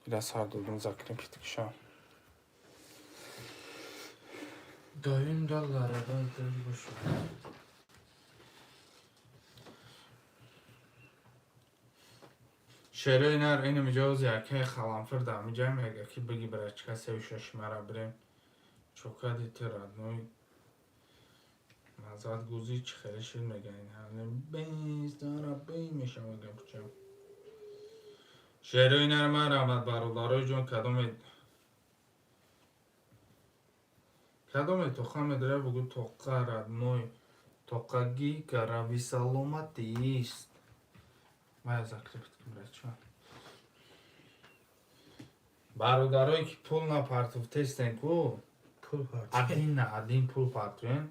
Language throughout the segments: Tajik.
Ира сар додум, закрепить киша. Doyum dallara daldır boşum. Шерои нар ин миҷози акаи халамфир дар миҷа мега, ки биги, брачка, сею шаш мара бирем. Чокади ты, родной, назад гузи чӣ хеле шир мега, ин ҳане бестара бей мешава гапча. Шерои нар ман рамад, бародарои ҷон, кадоме тоқа медора, бугӯ, тоқа, родной, тоқагӣ гарави саломатист. Вая закрепить кун, брача. Бародарое ки пул напартуфтестен ку. Пул парт. Один на один пул партуен.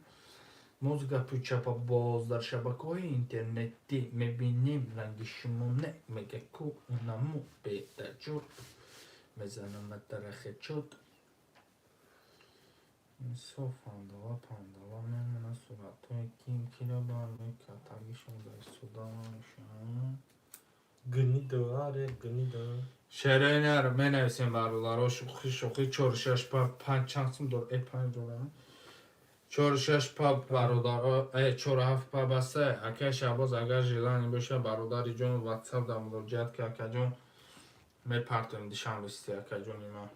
Музыка пучапа боз дар шабакаҳои интернетӣ мебинем, ранги шумо не мега ку унаму бетаҷур мезанам тарахечот. Инсоф андала пандала мемона, суратҳои ким кира бармекатагишон дар истода мешаванд. Гнида, аре, гнида. Шерои нар менависем, бародаро, шӯхӣ шӯхӣ, чору шаш па панҷ чанд сум дор, э, панҷ доллар, чору шаш па, бародаро, э, чору ҳафт па баста. Акай Шаҳбоз, агар желание боша, бародари ҷон, ватсап дар муроҷиат ки, акаҷон, мепартоем душанбести, акаҷони ман.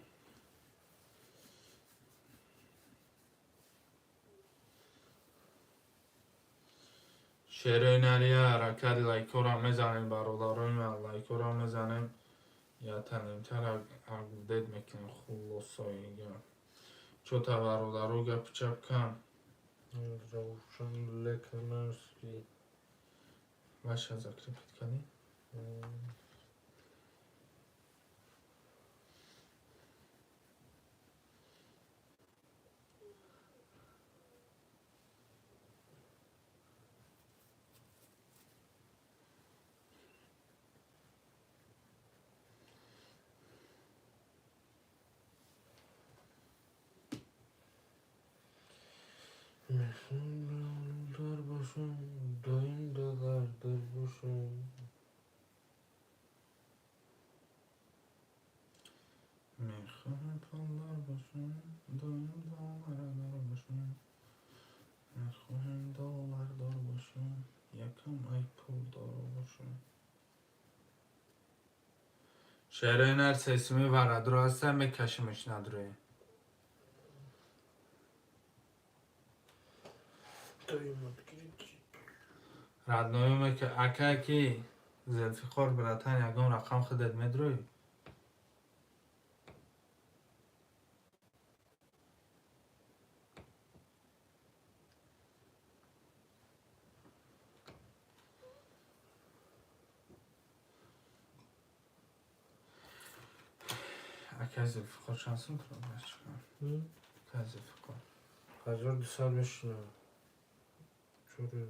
Шерои нария ҳаракати лайкҳоро мезанем, бародарои ман, лайкҳоро мезанем, я танимтар апдейт мекунем. Хулосои гап чота, бародаро, гапи чап кам. Равшан Леканарский. Ваша закрепить кардӣ? Мехоҳам дар бошам, доим дар бошам. Мехоҳам пулдор бошам, доим доллардор бошам. Мехоҳам доллардор бошам, якам ай пулдор бошам. Шерои нар сесуми варадро ҳаста, мекашимеш надрои. Доим открыть. Родной мека, ака, ки Зулфиқор, братан, ягон рақам худат медроӣ? Ака Зулфиқор, чанд сум туро? Ака Зулфиқор. 1200 мешинам. Чори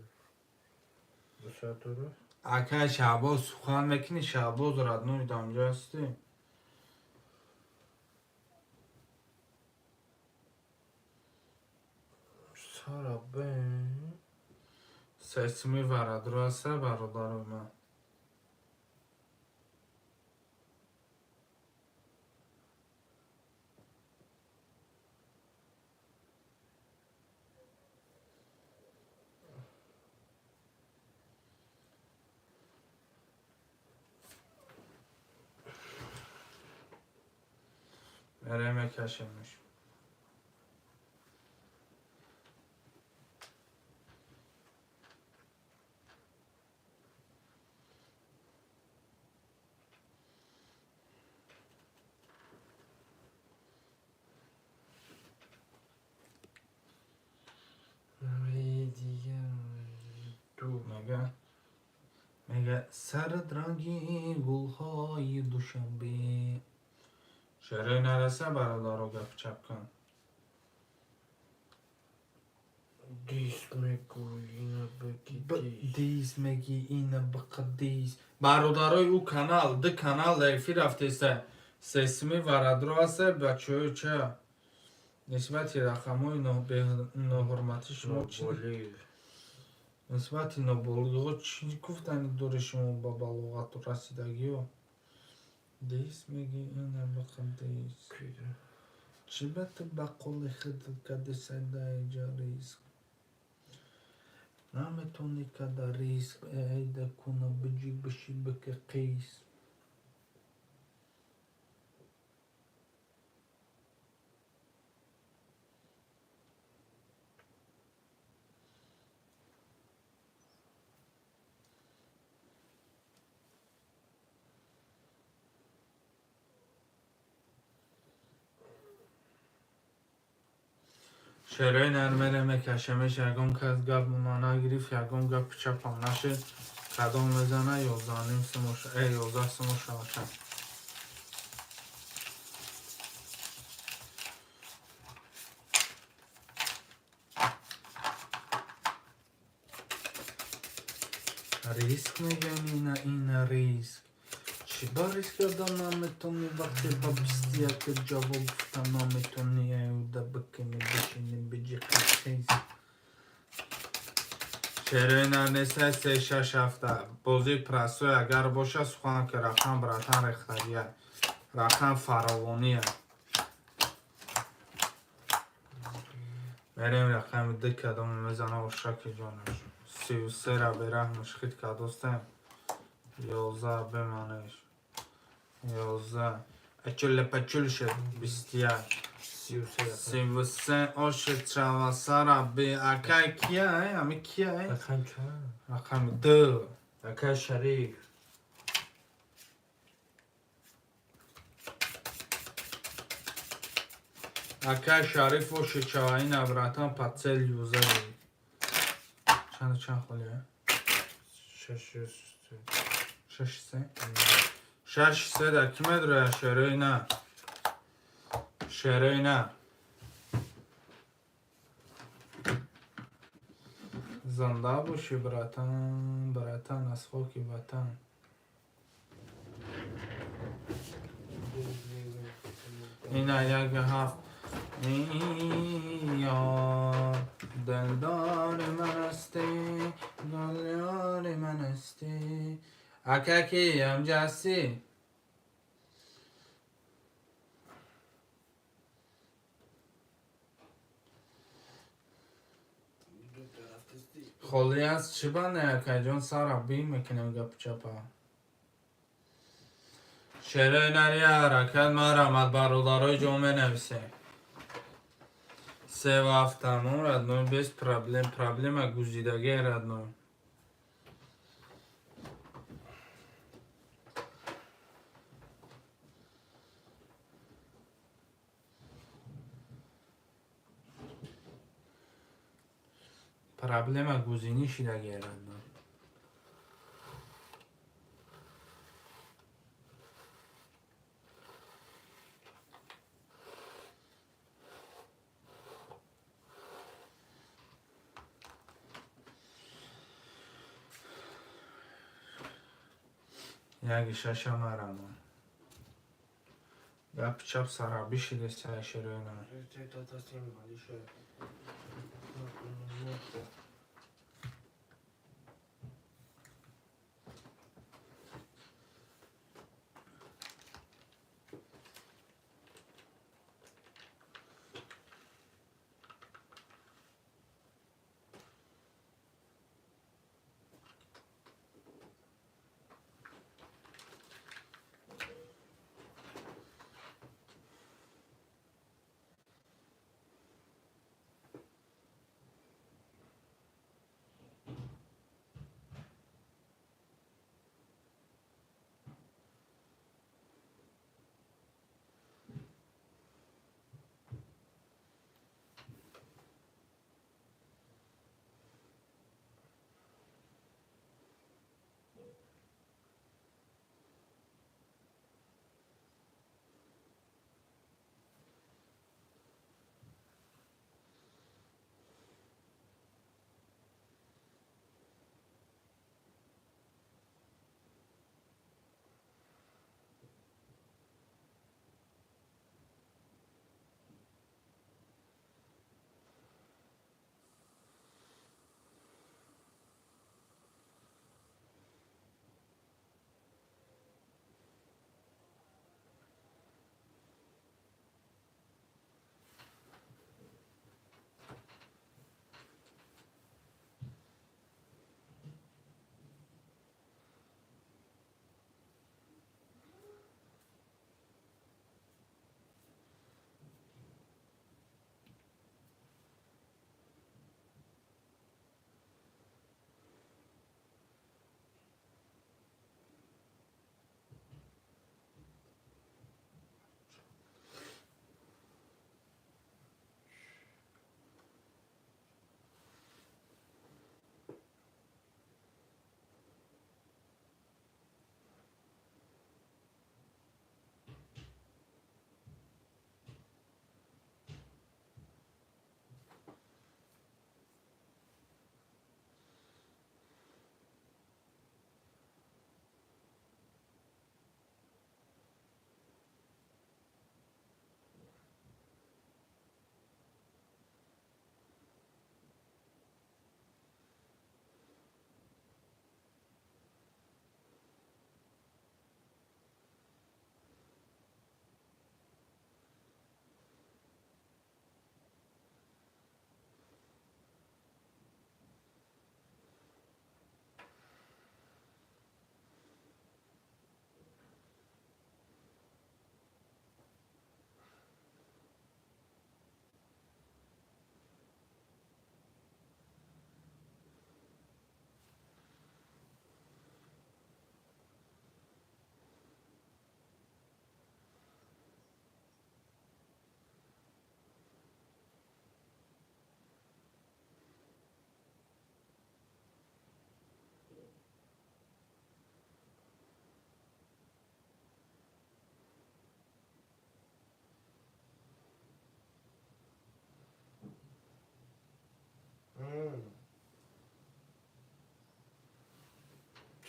дусад дора? Ака Шаҳбоз, сухан мекунӣ, Шаҳбоз, родной, дамҷо ҳастӣ? Сарабен. Сесуми варадро ҳаста, бародарои ман. Мерем, мекашемш. Дигар ду. Мега сард ранги гулҳои Душанбе. Шерои нараса, бародаро, гапи чап кун. Дис мегӯӣ, набаки дис. Дис меги ина бақадис. Бародарои, ӯ канал, ду канал дар эфир рафтеста, сесуми варадро ҳаста, бачаҳои ча нисбати рақамҳои ноҳурматӣ шумо чӣ? Ноболиғ. Нисбати ноболиғо чӣ гуфтани дори шумо, ба балоғату расидагиё? Дис меги ина бақадис. Чӣ ба ту ба қоли худат кадисайда иҷа риск? Наметонӣ када риск эйда куна биҷи биши бики қис. Шерои нармере мекашемеш, ягон кас гап мона нагирифт, ягон гапи чапам нашед. Кадом мезана 11.5 сумоша, 11 сумоша аша. Риск мегӯям ина риск. Чӣ ба риск кардан наметонӣ вақте ба 21 ҷавоб гуфта наметонӣ аюда бикунӣ бишинӣ биҷи қақиз. Шерои нарнесай се шаш ҳафта. Бозии простой агар боша сухан ки рақам братан рехтагия. Рақам фаровония. Мерем рақами ду кадоме мезана ошаки ҷонаш. 33-ра бераҳмаш хит кадостем. 11 беманеш. 11. Ачуле пачул шед 21. 33. 33 ошед чавасара бе акай кия ами кия Рақам чанд? Рақами ду. Акай Шариф. Акай Шариф ошед чава ина братан пацел юзари. Чанд холи? 6 6 се. 6 се да ки медроя шерои на. Шерои на. Зинда бошӣ братан, братан аз хоки ватан. Ина як ҳафт. Ёр дилдори ман ҳастӣ, гулёри ман ҳастӣ. Ака ки ҳамҷа ҳастӣ? Холӣ аст чӣ бане акайҷон сара бӣ мекунем гапу чапа. Шерои нари ҳаракат марамад бародарои ҷон менависем. Се ва ҳафт тамом родной без проблем. Проблема гузидагӣ родной. Проблема гузинӣ шидагӣ родной. Яги шаша марамон. Гапи чап сара бишидеста шерои на.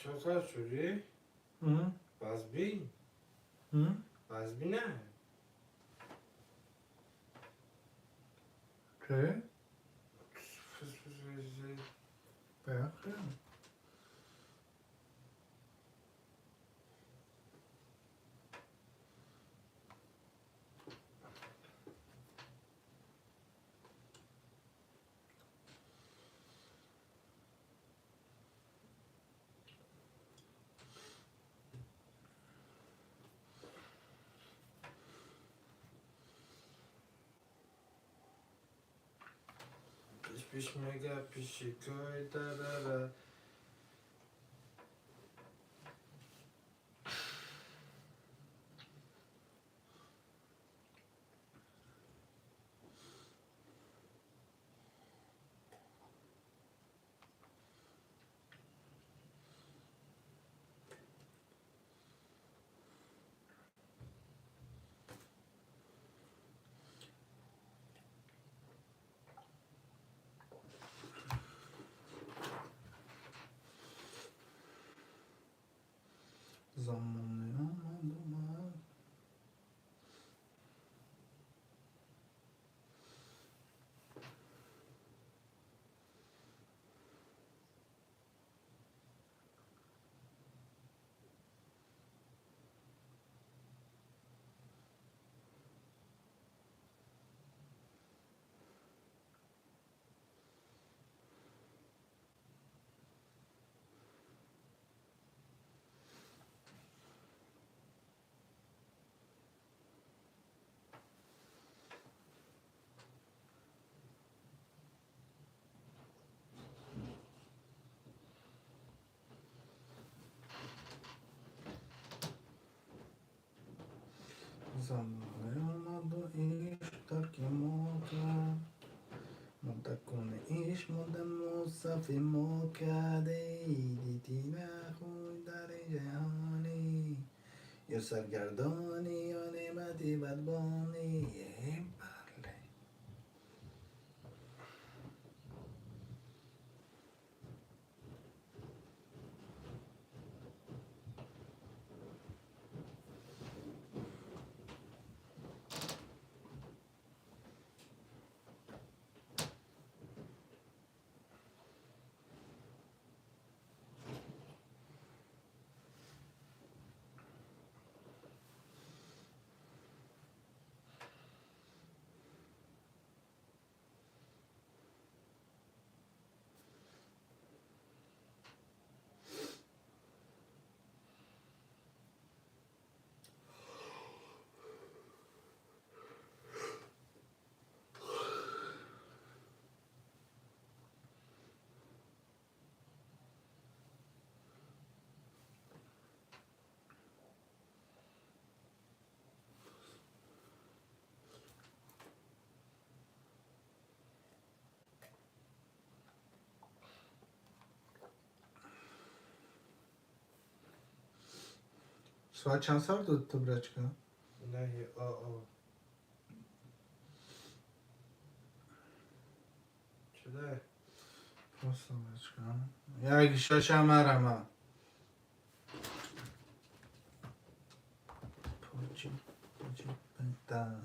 Чоқа шуди? Вазби? Вазби не? Чӣ? Фыс фыс фыс. Бяхе. Пиш пиш мега пишикой да-да-да. Замони омад омад. Замони омаду ишқ тарки мо кард. Мудакун ишқ муда мусафи мо карде. Диди нахӯй дар ҷаҳонӣ. Ё саргардонӣ, ё неъмати бадбонӣ. Е бале. Соат чанд сар дод ту, брачка? Наҳи о. Чуда? Просто, брачка. Як шашамарама. Почи, почи, пента.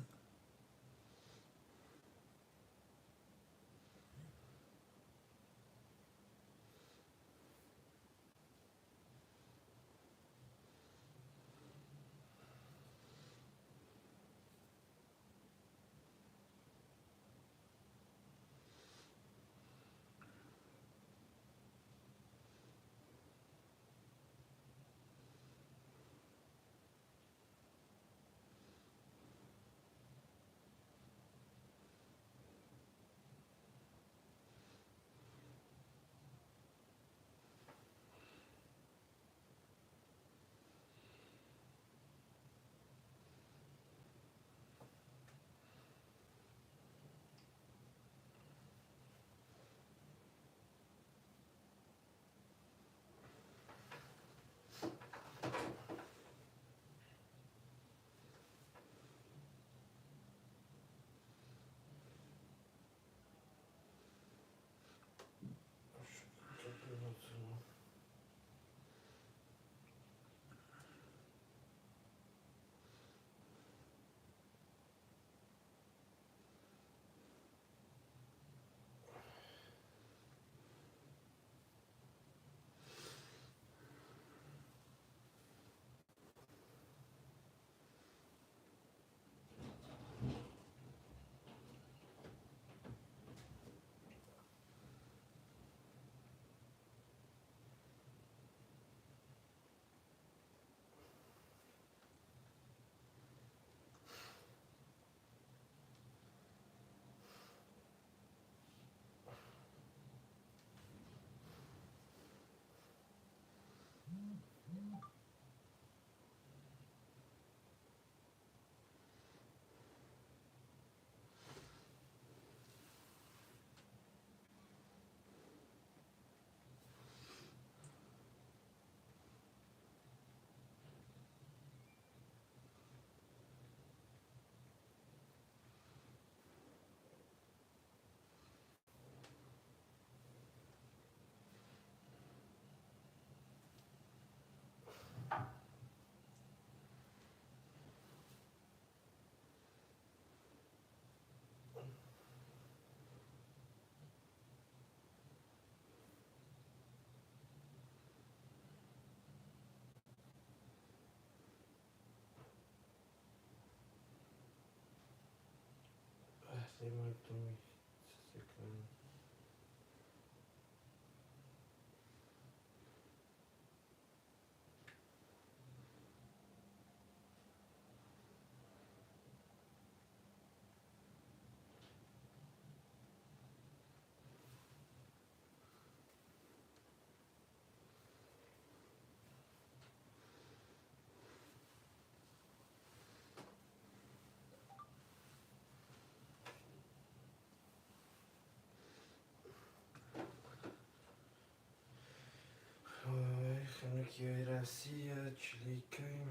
Се мардуми секан. Хунукиҳои Россия чиликаем.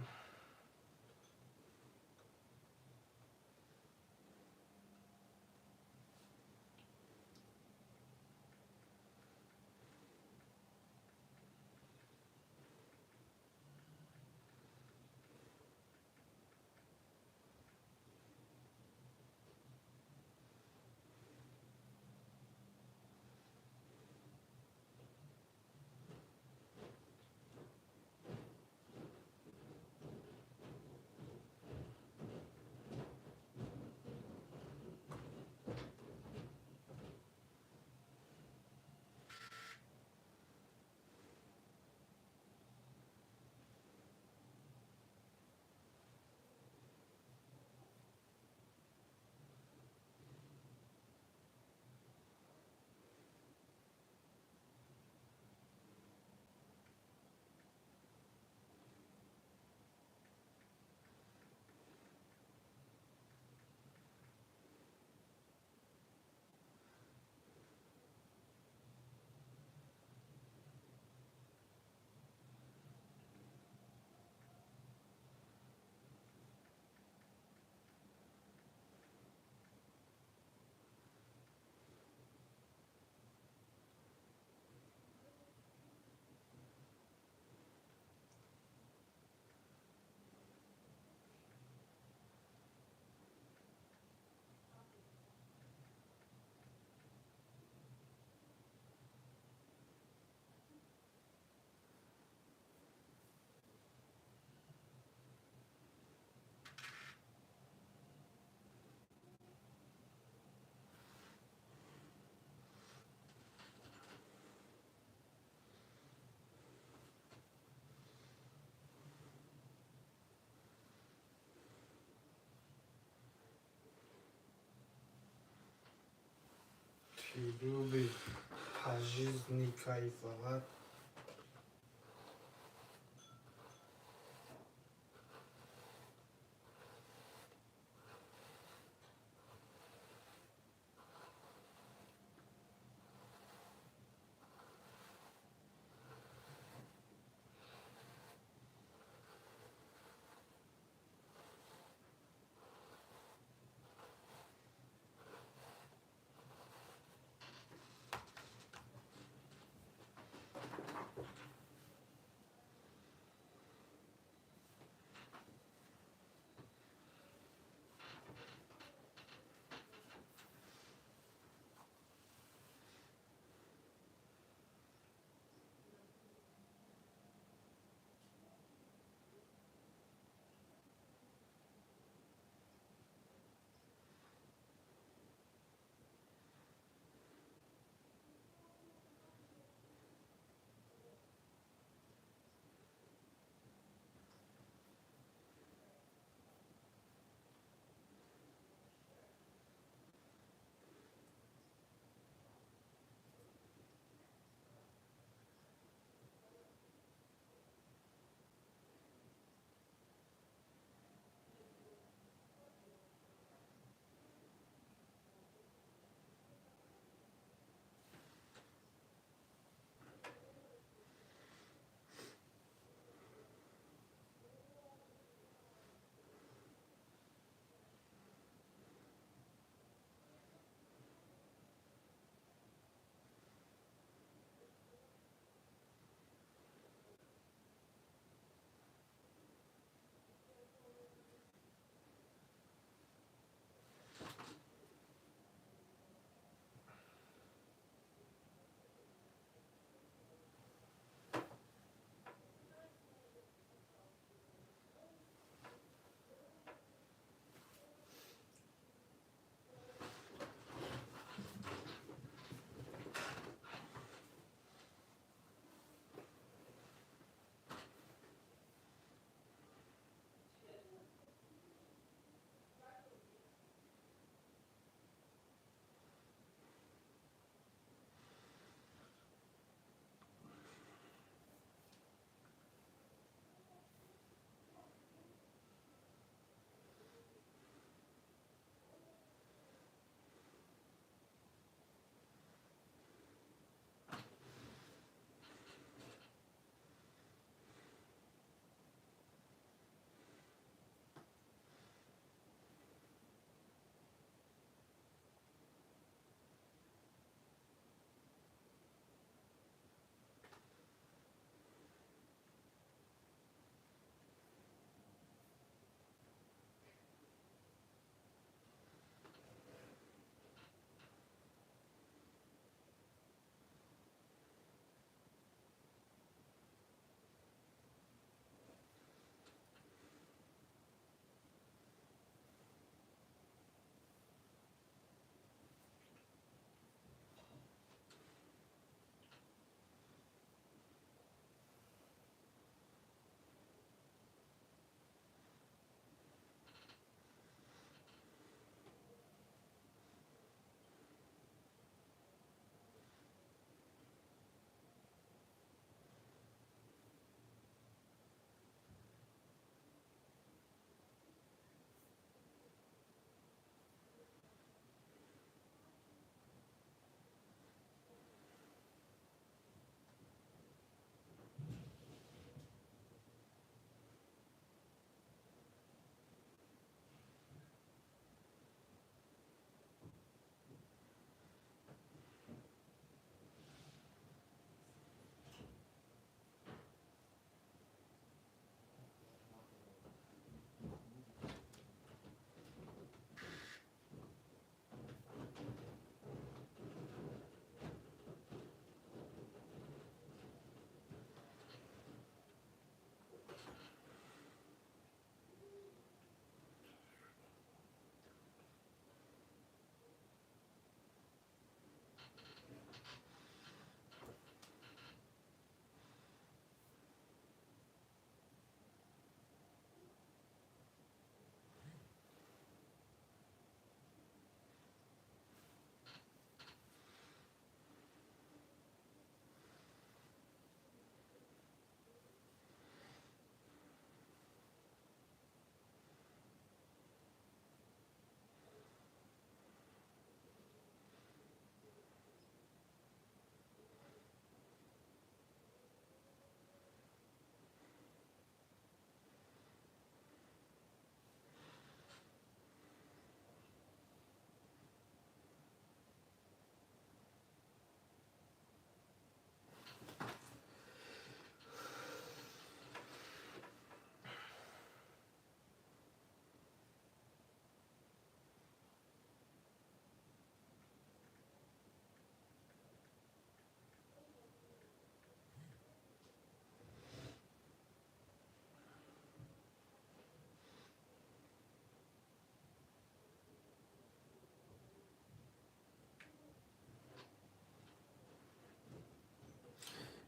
Любит по жизни кайфовать.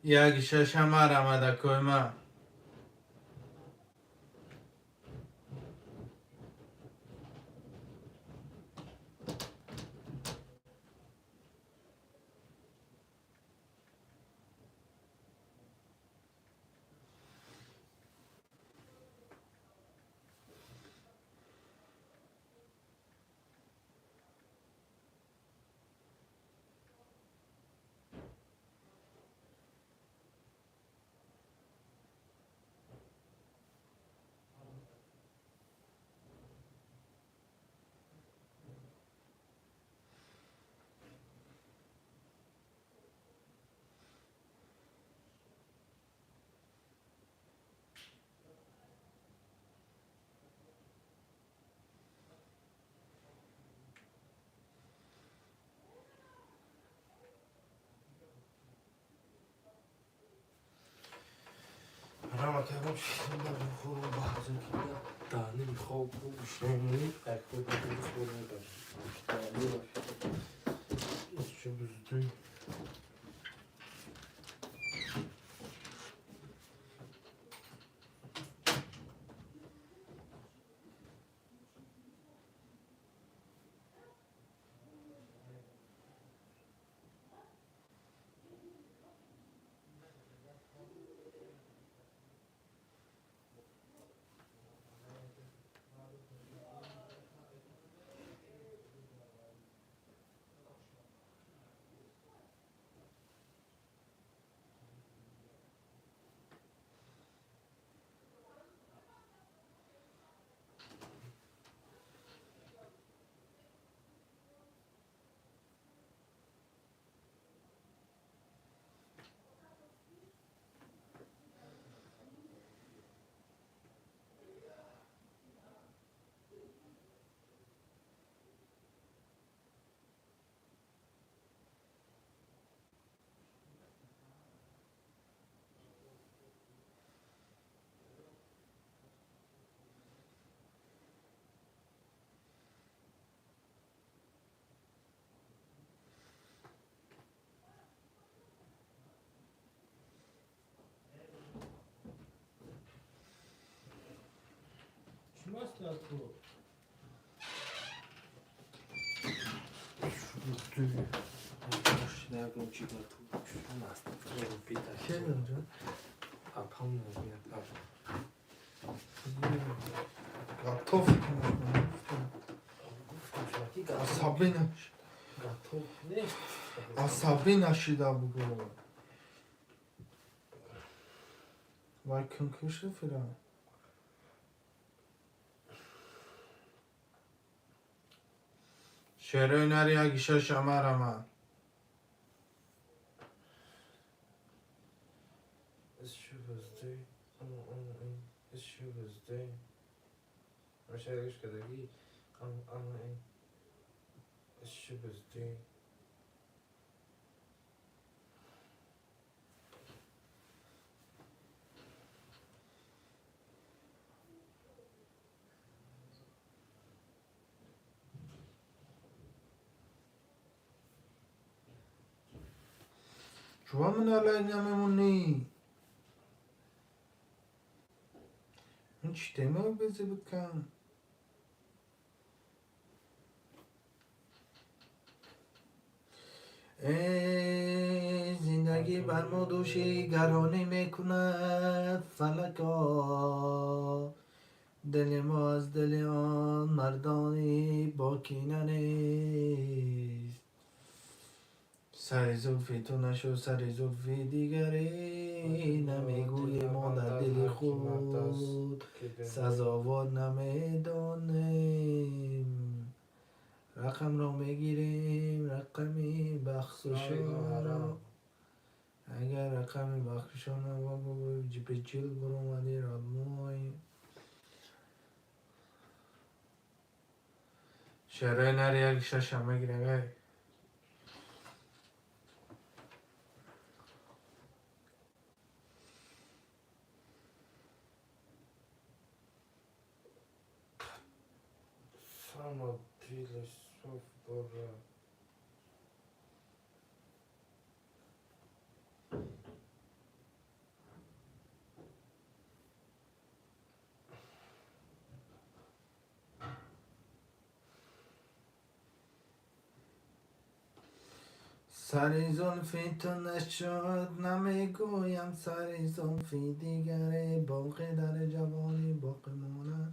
Як шаша марамада койма. Рама кардам, шишам дар бухору ба ҳазм ки даҳними хоб гушнамонӣ як хоб бихӯрам. Чӣ буздуй. Асабӣ нашида бугӯ. Вай кункушу фира. Шерои нари як шаша марама. Чува миналай намемонӣ? Ин чӣ тема безе бикан? Э зиндагӣ бар мо дӯши гаронӣ мекунад фалако. Дили мо аз дили он мардони бокина нест. Сари зулфи ту нашуд сари зулфи дигаре, намегӯем мо дар дили худ сазовор намедонем. Рақамро мегирем, рақами бахшишо. Агар рақами бахшишо набо, буромадӣ родной. Шерои нари як шаша мегирем эй. Само дили соф дора. Сари зулфи ту нашуд, намегӯям сари зулфи дигаре, боқӣ дар ҷавонӣ боқӣ монад.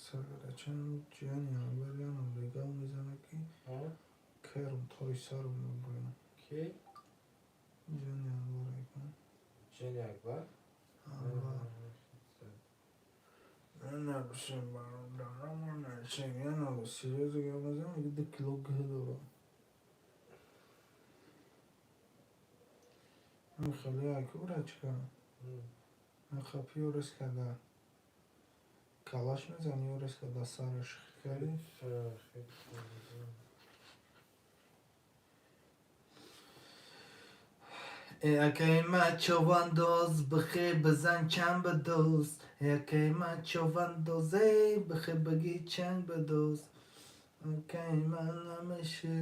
Сарачам ҷияни Анвар янам регал мезанад, ки керм тои сару мебоям. Ки? Ҷияни Анвар айкун. Ҷияни Акбар? Анвар. Набошем, бародарам, набошем, яна серьёзно гап мезанам, 2 кило гӯ дорам. Хеле айку брачка. Хапи ёрес када. Калаш мезани, ёрес када сараш кардӣ. Акай ма човандоз, бихе бизан чанд бидоз. Акай ма човандоз, эй, бихе бигӣ чанг бидоз. Акай ма намеше.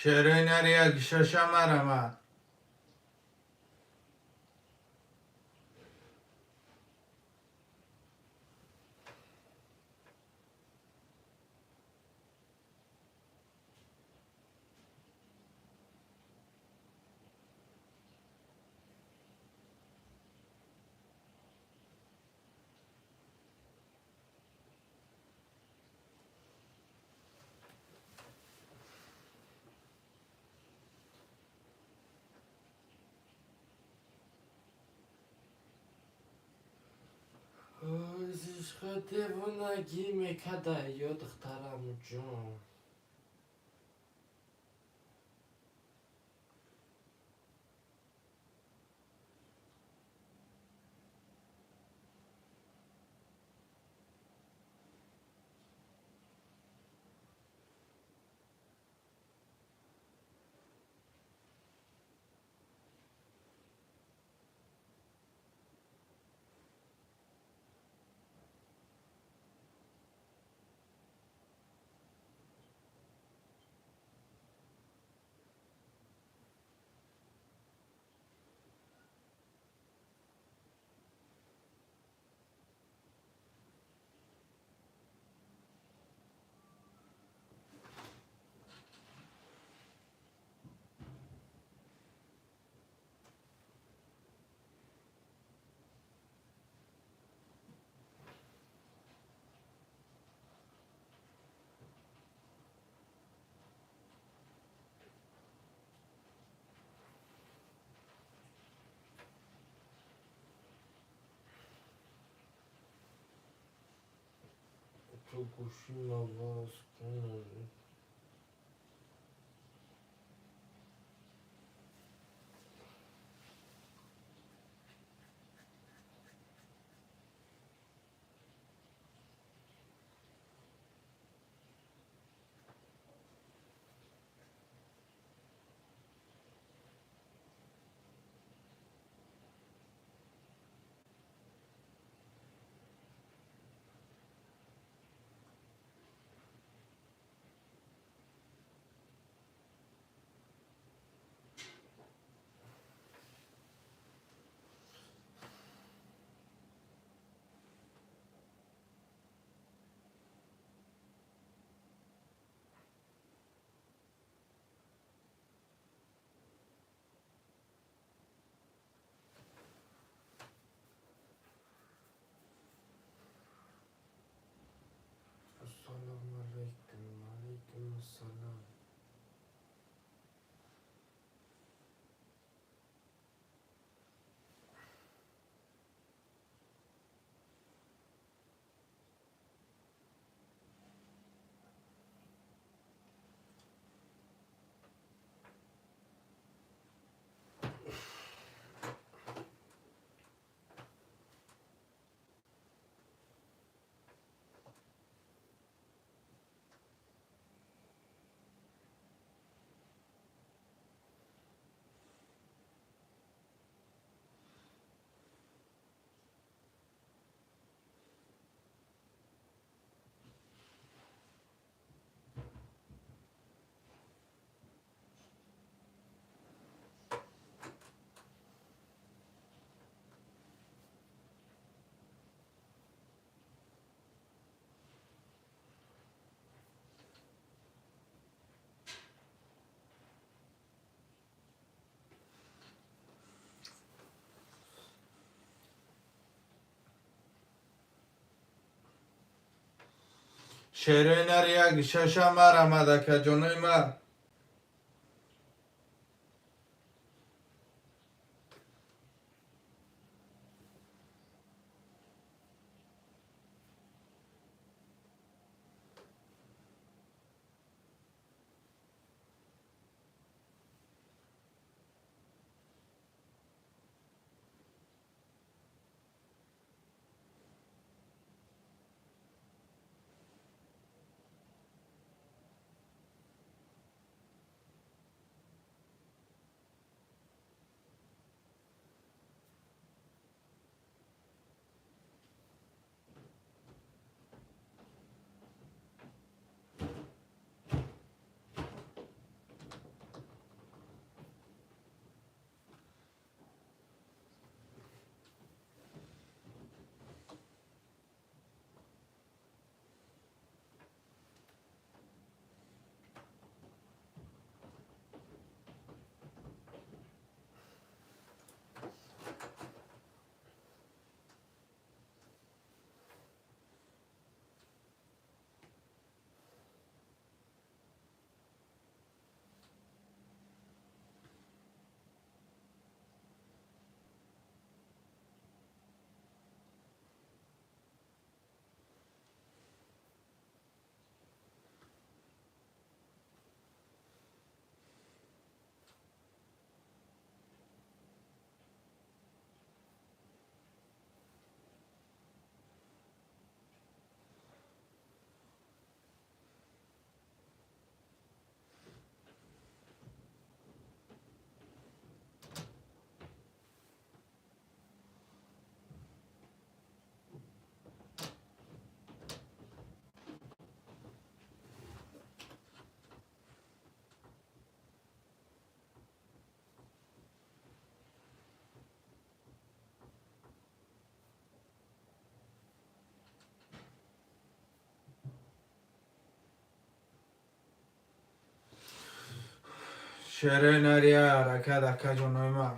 Шерои нари як шаша марама. Ишқи девонагӣ мекарда ё духтарам ҷон. Ту гӯшима боз кун. Шерои нар як шаша марамад, акаҷонои ма. Шерои нар як ҳаракат, акаҷонои ма.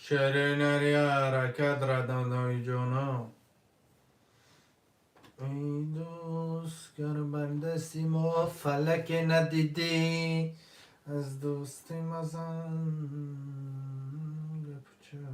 Шерои нар як ҳаракат, радонои ҷоно. Эй дӯст, гар бар дасти мо фалаке надидӣ, аз дӯстӣ мазан гапча.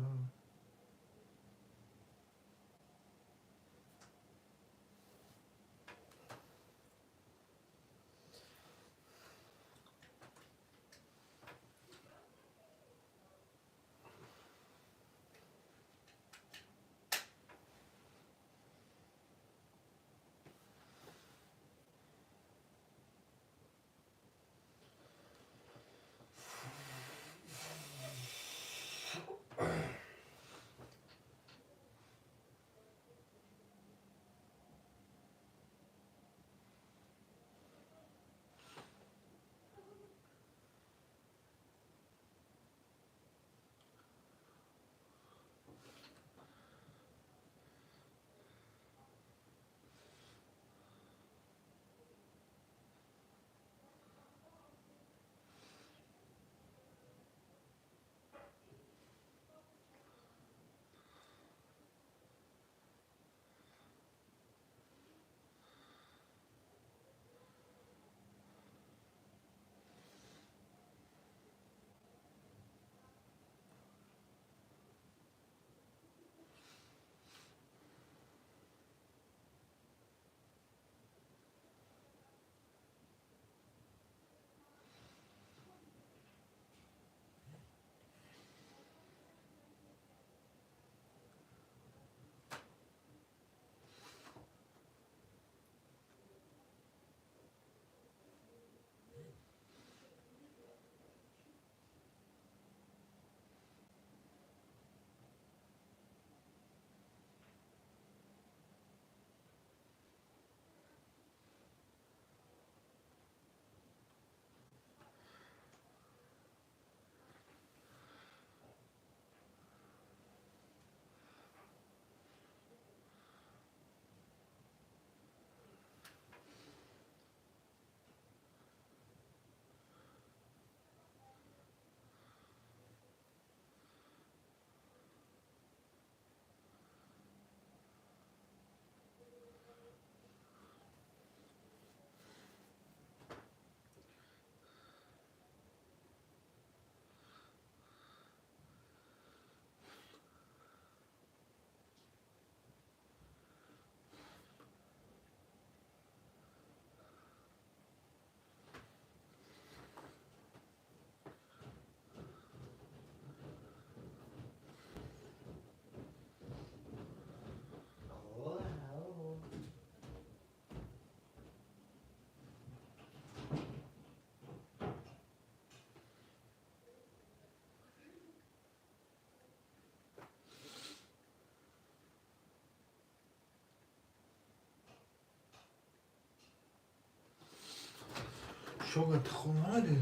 Шога тухмади.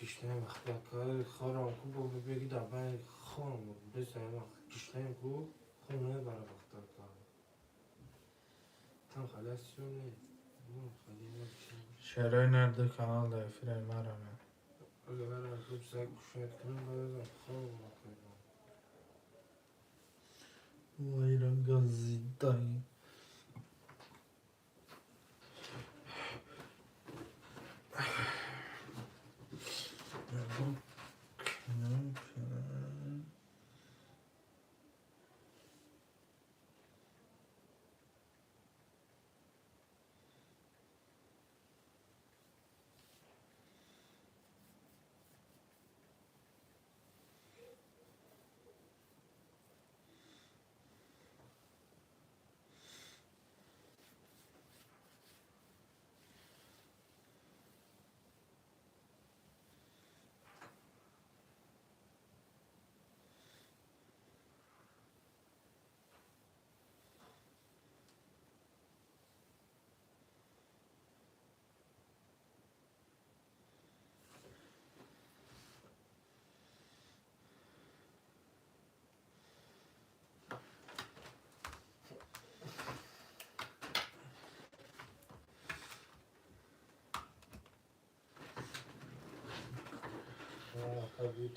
Гишнаем вақт хорам ку бо беги дар байн хорам бесаем вақт гишнаем ку хун мебара вақта там халас не. Шерои нарду канал да эфири марана. Агар хуб саг кушояд кунам баъдам хоб мекунам. Вайра газидай.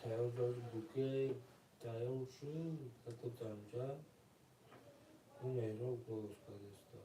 Тайёр дошт буке тайёр шуд како дамҷа ӯ меҳроб голос кардеста.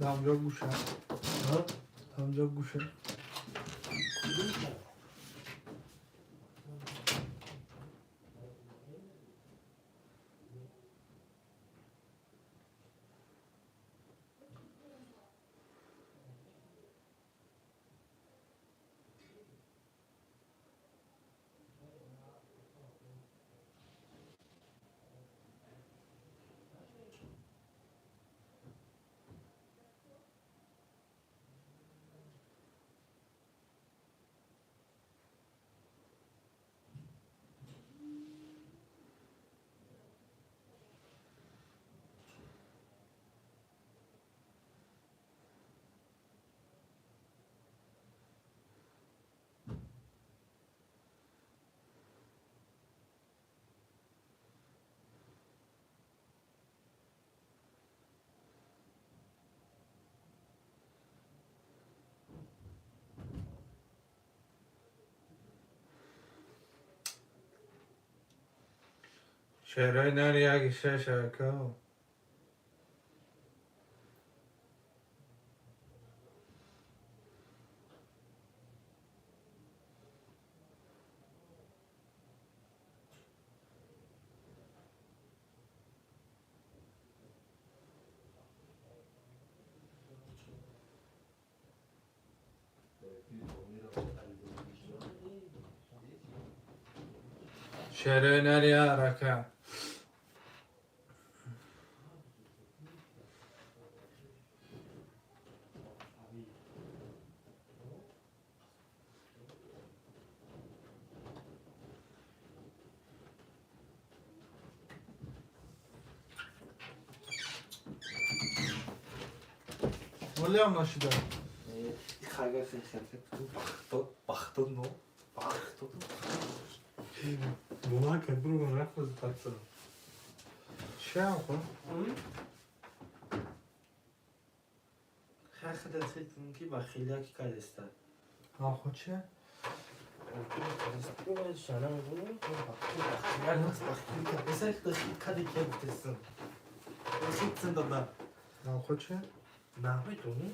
Дамҷо гӯша. Дамҷо гӯша. Шерои нари яки шаш ака. Шерои нари арака. Волям нашида. Чиам хо? Хо чи? Хо чи? Намедонӣ?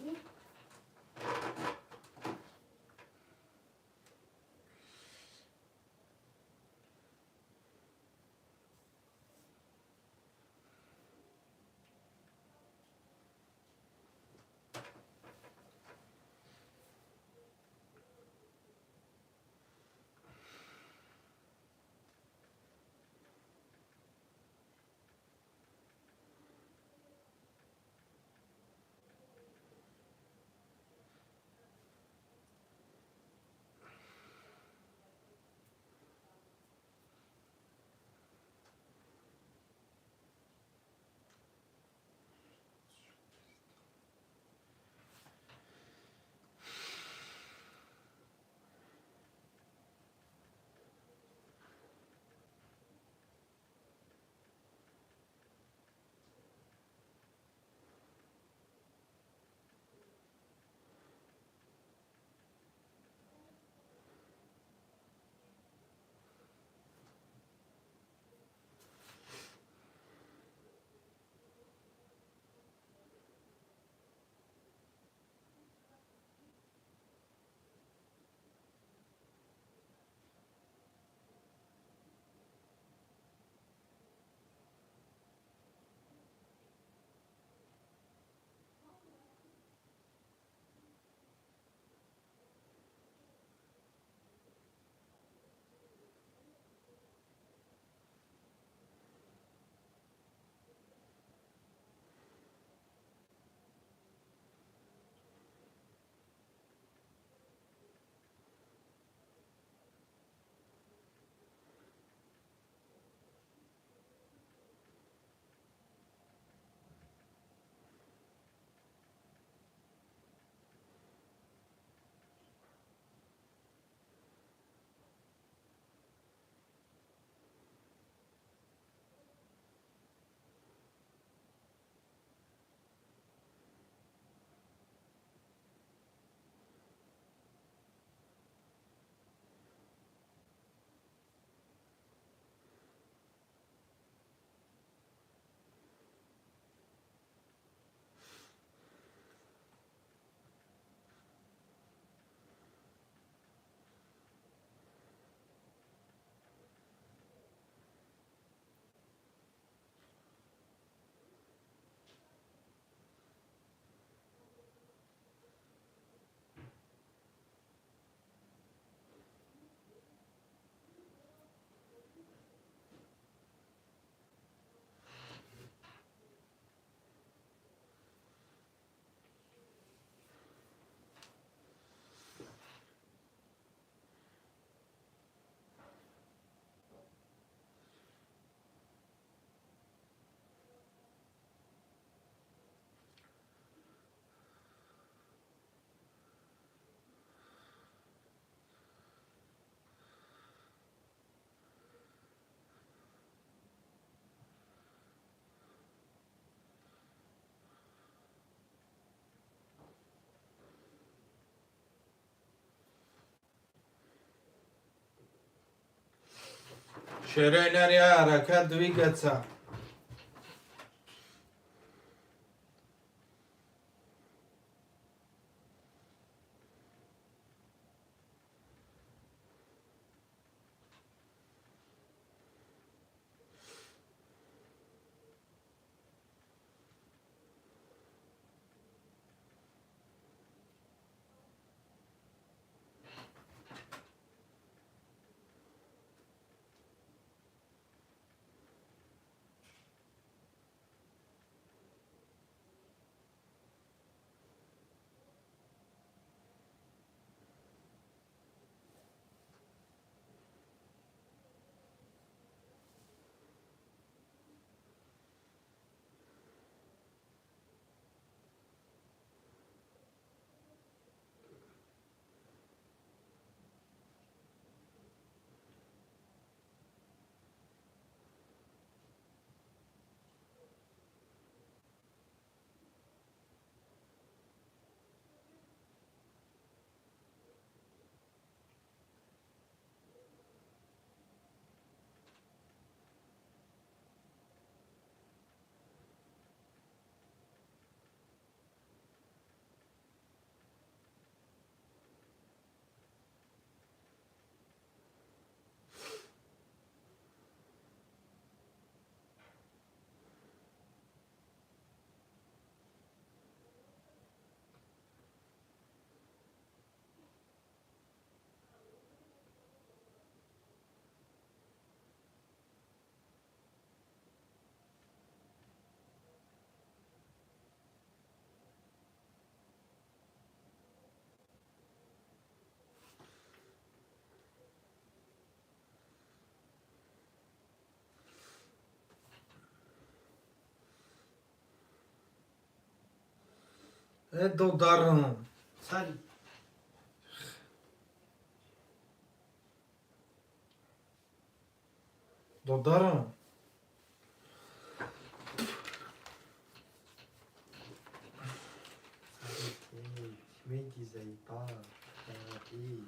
Шерои нар я ҳаракат двигаться. Э додарам. Сари. Додарам. Меги заебала. И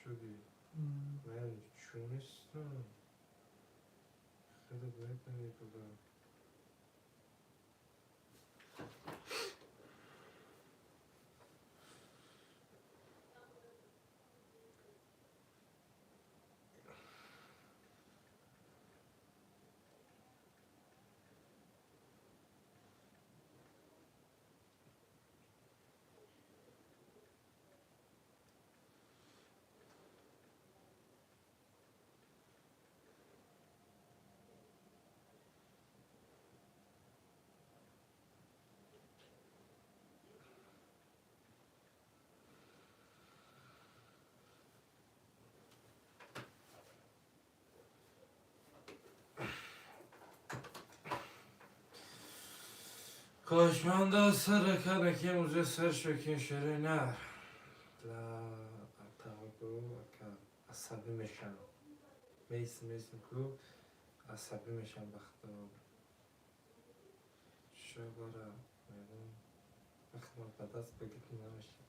Шуди. Ман чунистам. Хеле медонӣ буда. Хоҳишманда сар кунем уже сар шокин шерои нар. Ла атагу ака асабӣ мешам. Мейсим ку асабӣ мешам бахто. Шобара мегум вақт ман ба даст бигирт намешам.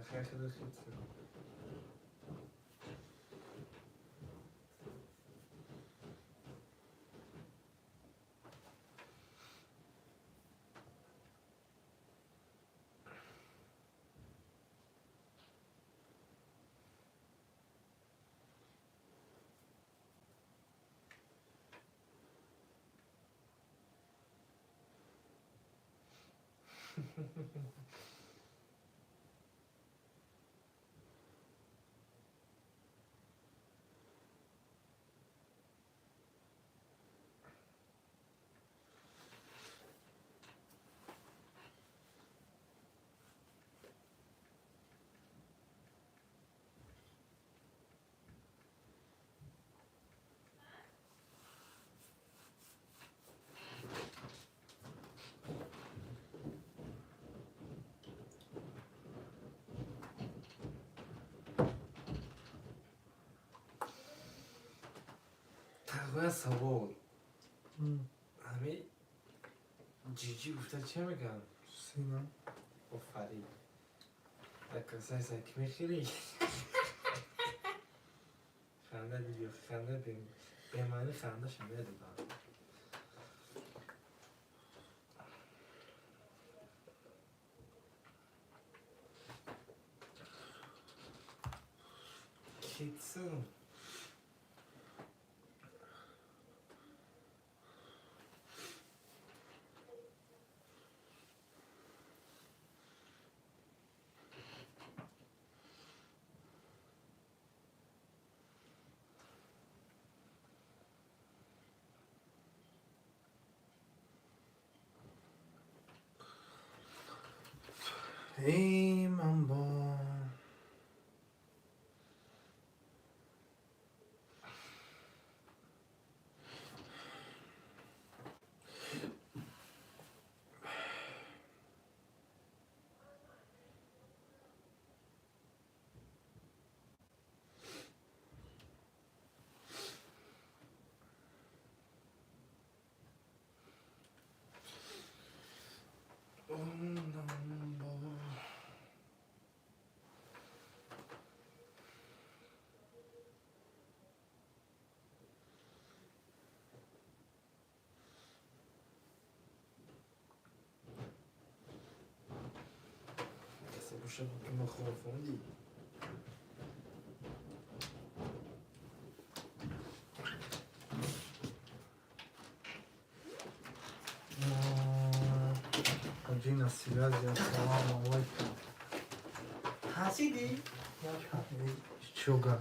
Хеле хеле Тағоя, савол. Ҳами ҷиҷи гуфта че мегӯям? Сина. Офарин. Акасай сай ки мехӯрӣ? Ханда диди, ханда бемаъни хандаша медодам. Кетсин. Эй, мамбо. Касе боша, ки мо ховонди. Ҳоҷи, на связи, ассалому алайкум. Ҳасидӣ? Чё гап?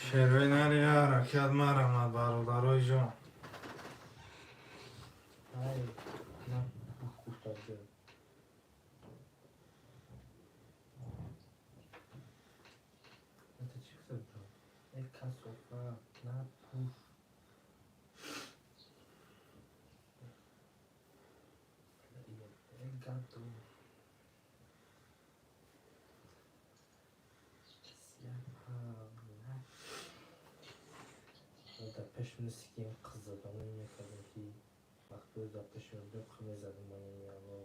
Шервай нари ҳаракат марамад, бародарои ҷон. Ай, на гуфта. Это чӣ гуфта? Э, касофат, на пуш. Э, гадо. Дар пеш мисли ки қиззадонӣ мекардем, ки вақте дар пеши мебудем, мезадем яло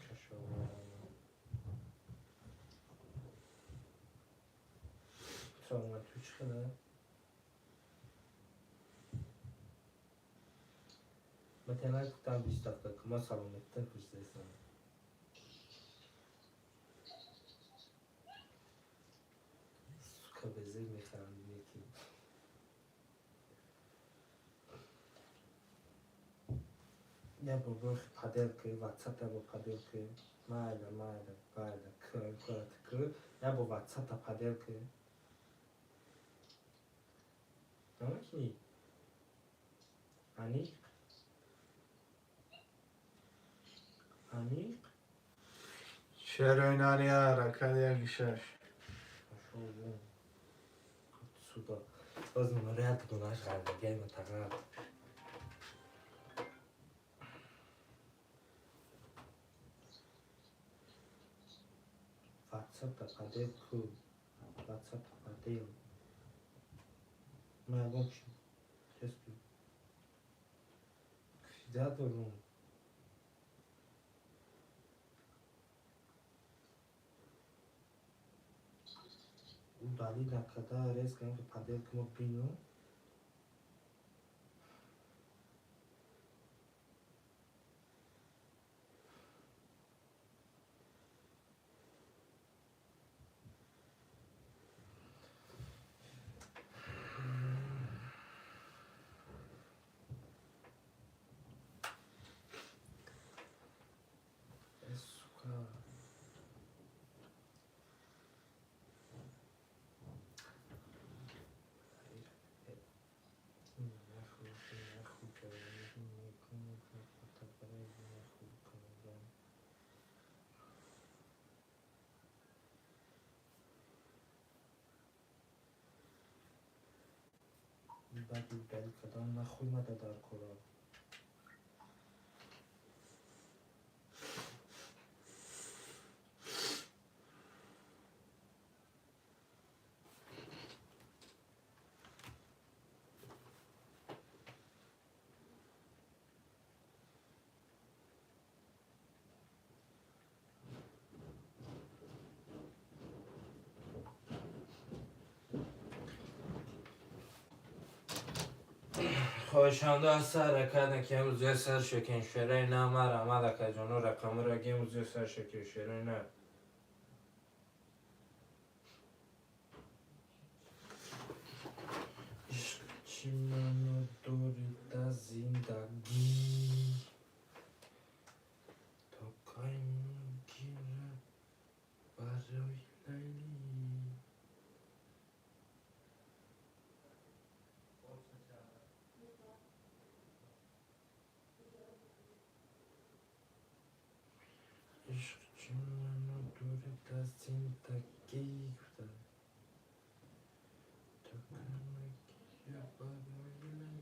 чашо. Ту чӣ хеле? Ма гуфтам 20 дақиқа, ки ма саломатита пурсидастам. Сука, безеб мехарам ки. Я бобо поделка, ватсапа бо поделка, майла, майла, майла, к к к, я бо ватсапа поделка. Намекунӣ? Аниқ? Аниқ? Шервай нари ҳаракат яки шаш. Пошёл вон. Отсюда. Боз номерят гунаш ғарбагай матағар. Ватсапта подел ку. Ватсапта подел. Ма ягон чи тест ку. Кида дорум. Удалить накарда, резко подел ки мо бинем. Э, сука. Баъд удалить кардан нахуй мада дар кора. Хоҳишанда аст, ҳаракат наки, имрӯз сар шекен шераи на марама, акаҷоно, рақамро ги, имрӯз сар шекен шераи на. Ишқ чӣ маъно дорида зиндагӣ? То кай мегирад барои Лайлӣ? Ишқ чӣ маъно дорида зиндагӣ, гуфта, то кай мегирад барои Лайлӣ?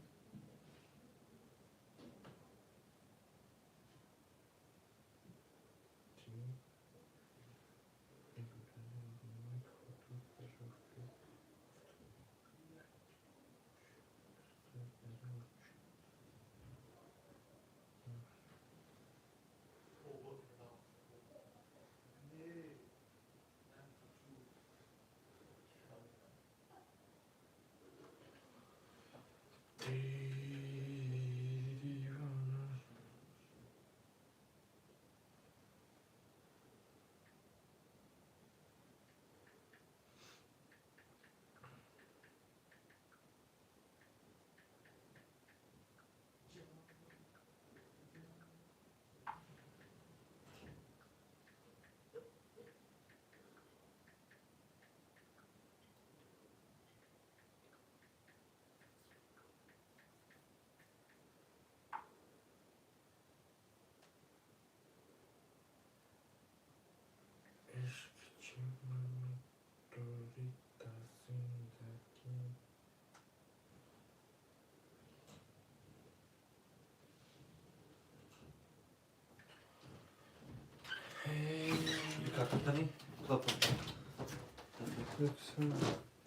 Кисама.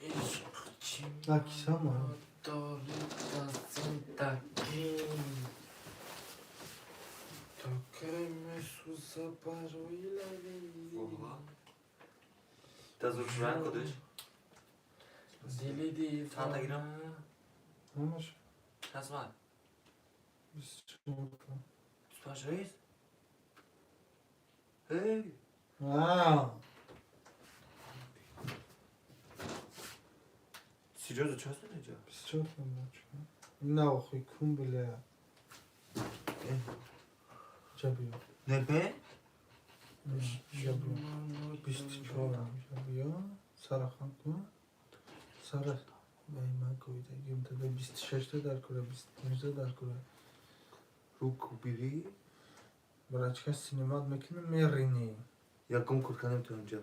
Ишқ чи На кисама. дорӣ дар зиндагӣ? То кай месӯза барои Лайлӣ? Та зур кудиш? Дили Чанд девона. гирам? Ҳамаш Чанд сомат? 24. 25 рейс? Эй! Аа. Серьезно, чанд сомат инҷа? 24 бача. На охи кун бля. Ҷа биё. Не бе? Ҷа биё. 24 ҷа биё. Сара хан кун. Сара ай ман коидагим тада 26 та дар кура, 25 та дар кура. Руку бери. Брачка снимать мекунам мерини. Ягон кор кардем то инҷа.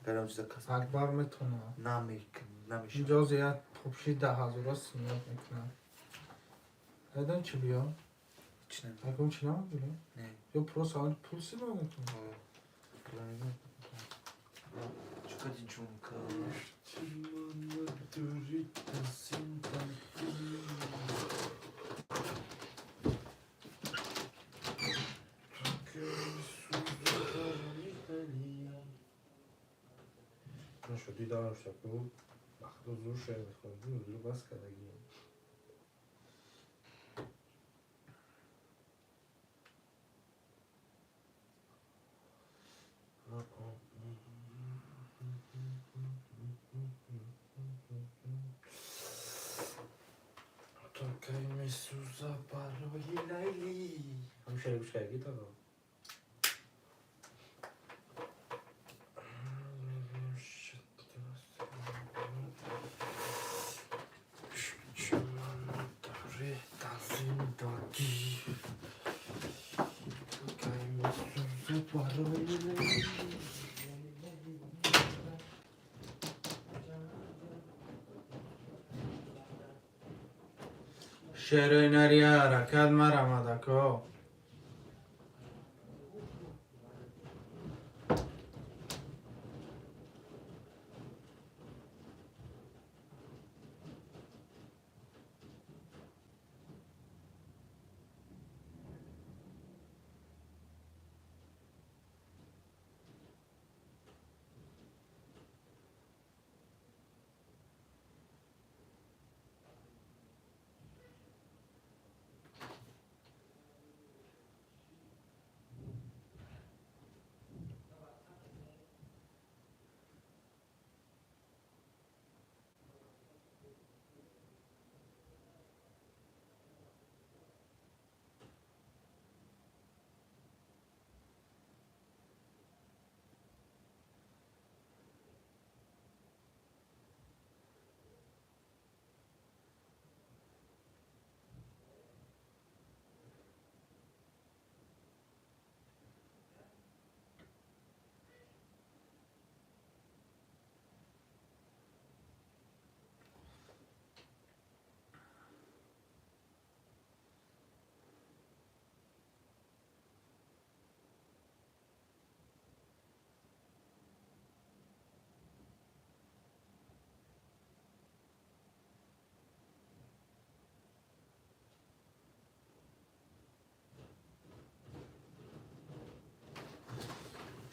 Гарам чиза кас. Акбар метона. Намекун, намешава. Инҷо зиёд пупши 10 000 снимать мекунам. Айдан чӣ биё? Ҳеч наме. Ягон чӣ намебули? Не. Ё просто али пул снимать мекунам. Чӣ қадри ҷунка. Чи мано дорӣ дар зиндагӣ? То кай месӯза барои Лайлӣ? Ман шудӣ дорам шаку. Ба худо зур шеър мехонам. Зур бас кардагӣ. То кай месӯза барои Лайлӣ? Ҳам шеър гӯш кардагӣ то? Чи мано дорӣ дар зиндагӣ? То кай месӯза барои Лайлӣ? Шерои нари ҳаракат марамадако.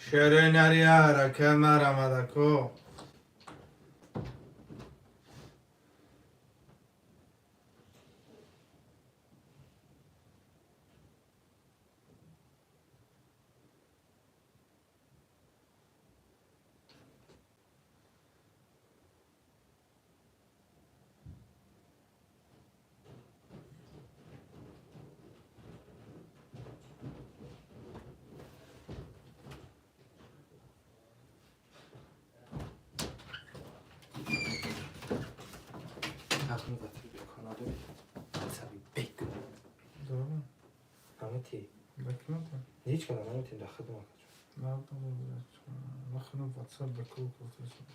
Шерои нари ҳаракат марамадако. Нахну ватри бе Канадо асаби бегу. Дорам. Намети. Бакината. Ҳеҷ када намети дар хидмат каҷо. Надам махну WhatsApp баку гуфтасам.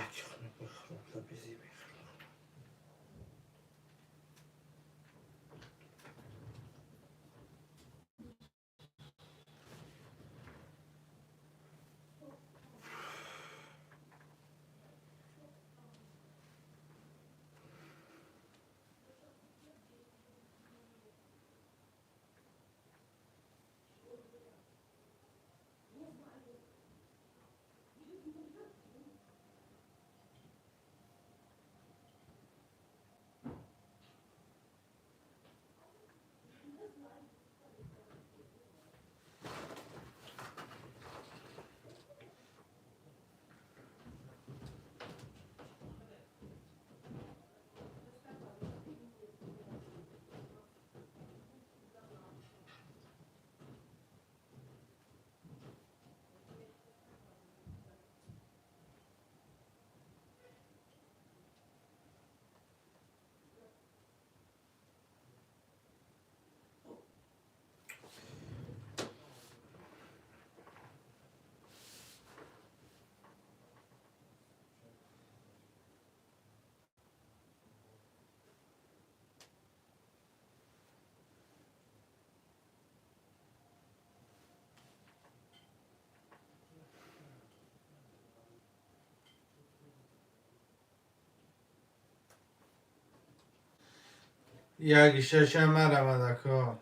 Яки хунук мехӯрам, лабези мехӯрам. Як шаша марамад, ако.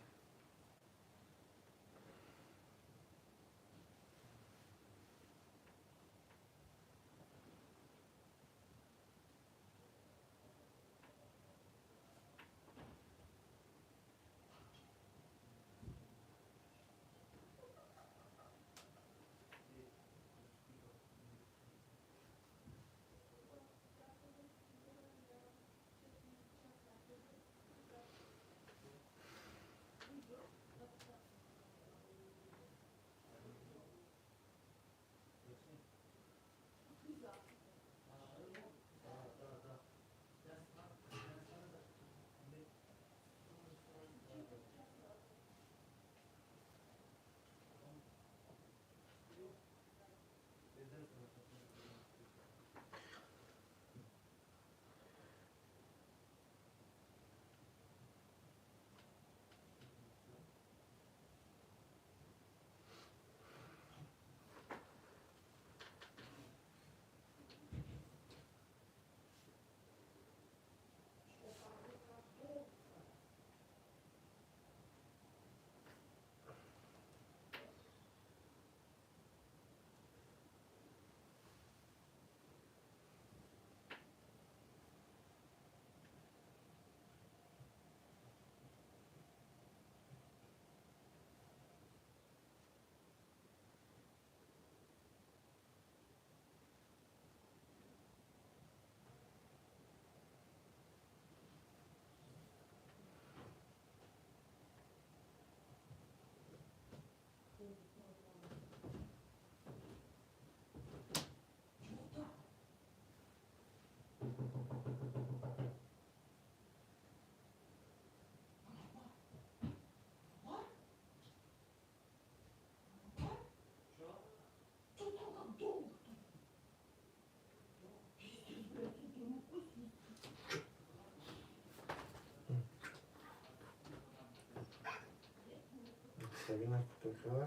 Sabina кутоҳ.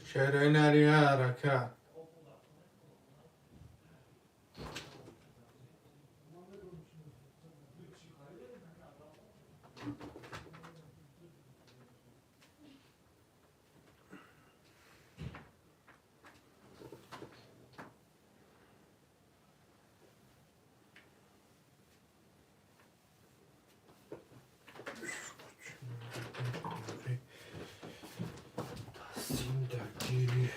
Шерои нария ҳаракат. Зиндагӣ.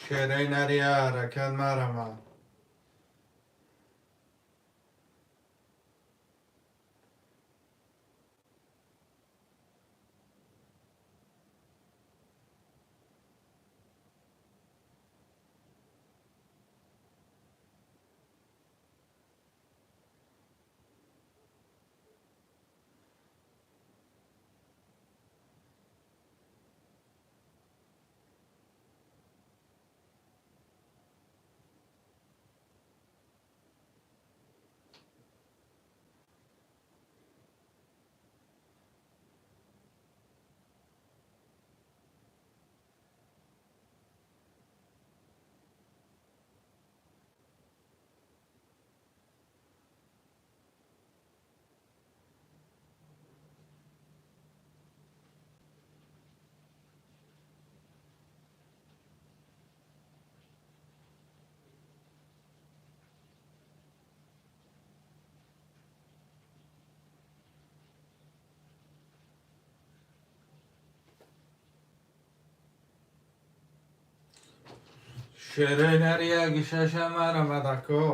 Шерои нария ҳаракат марама. Шерои нария гишаша марама дако.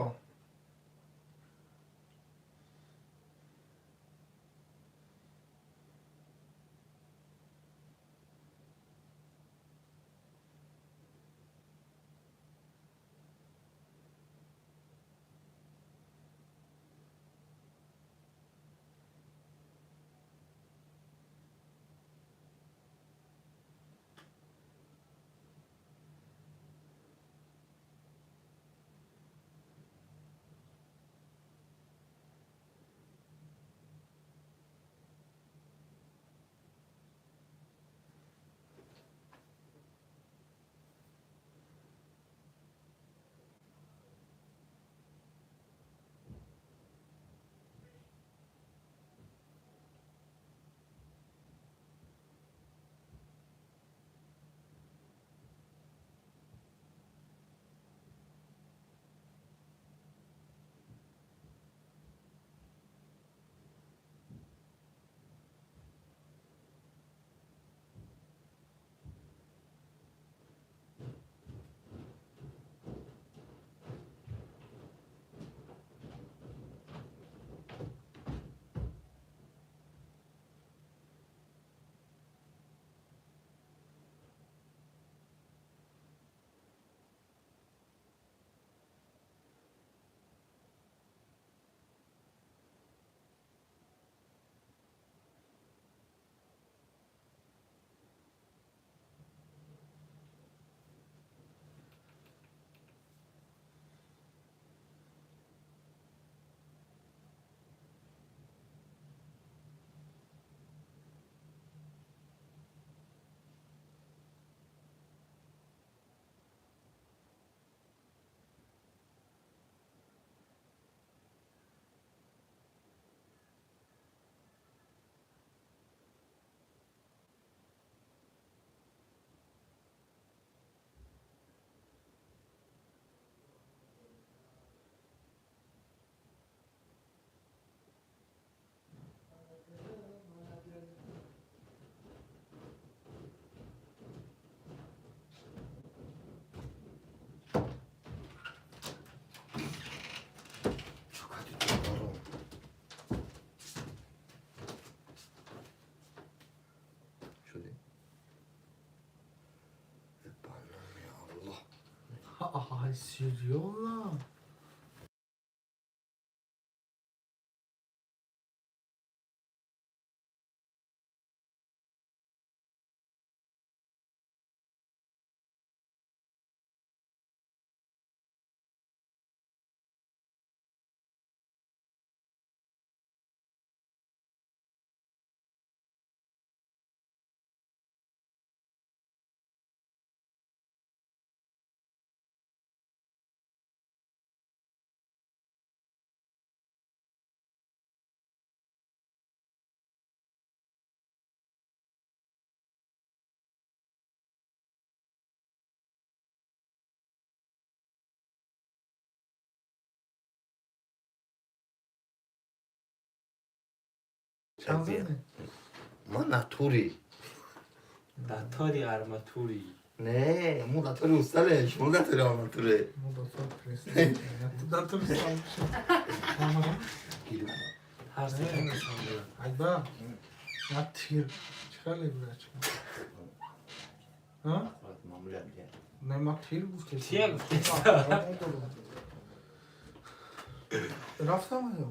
Ай, серьезно? Чанд зани? Ма натури. Датори арматури. Не, мо датори устале, шумо датори арматуре. Мо датор пресс. Датор устал. Ҳар се нишон додам. Айба. Я тир. Чӣ хеле брачка? Ҳа? Не, ма тир гуфте. Тир гуфте. Рафтам ё?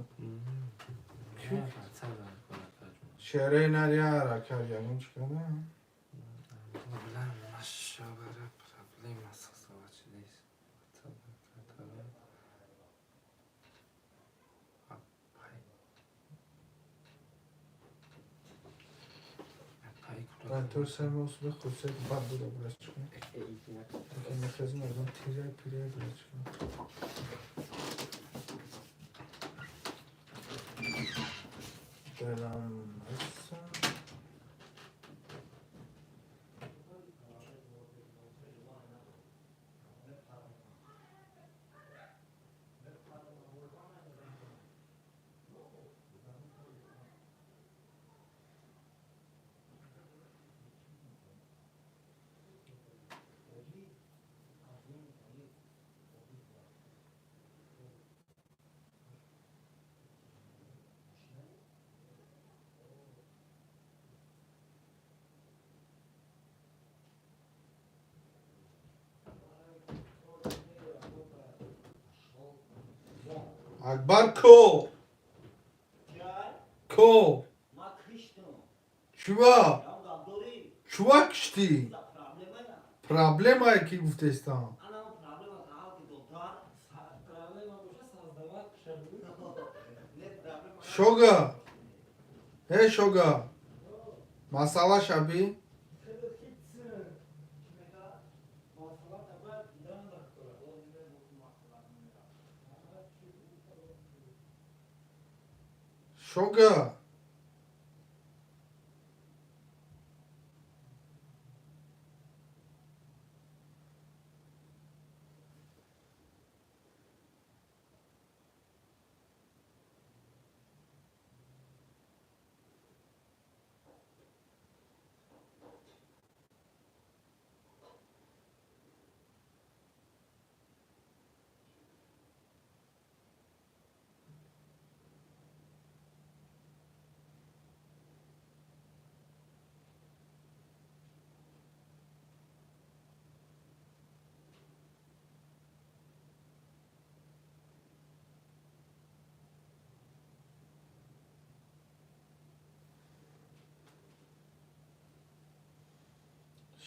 Шере нария ҳаракат ягон чӣ када? Проблема создавать здесь. Датор сармос бе хусет бад буда брачка. Мехезм одам тирай пирай брачка. Дилам аса. Акбар ко? Ко? Чува? Чува киштӣ? Проблемае ки гуфтестам. Шога. Э шога. Масъала шаби? Шога.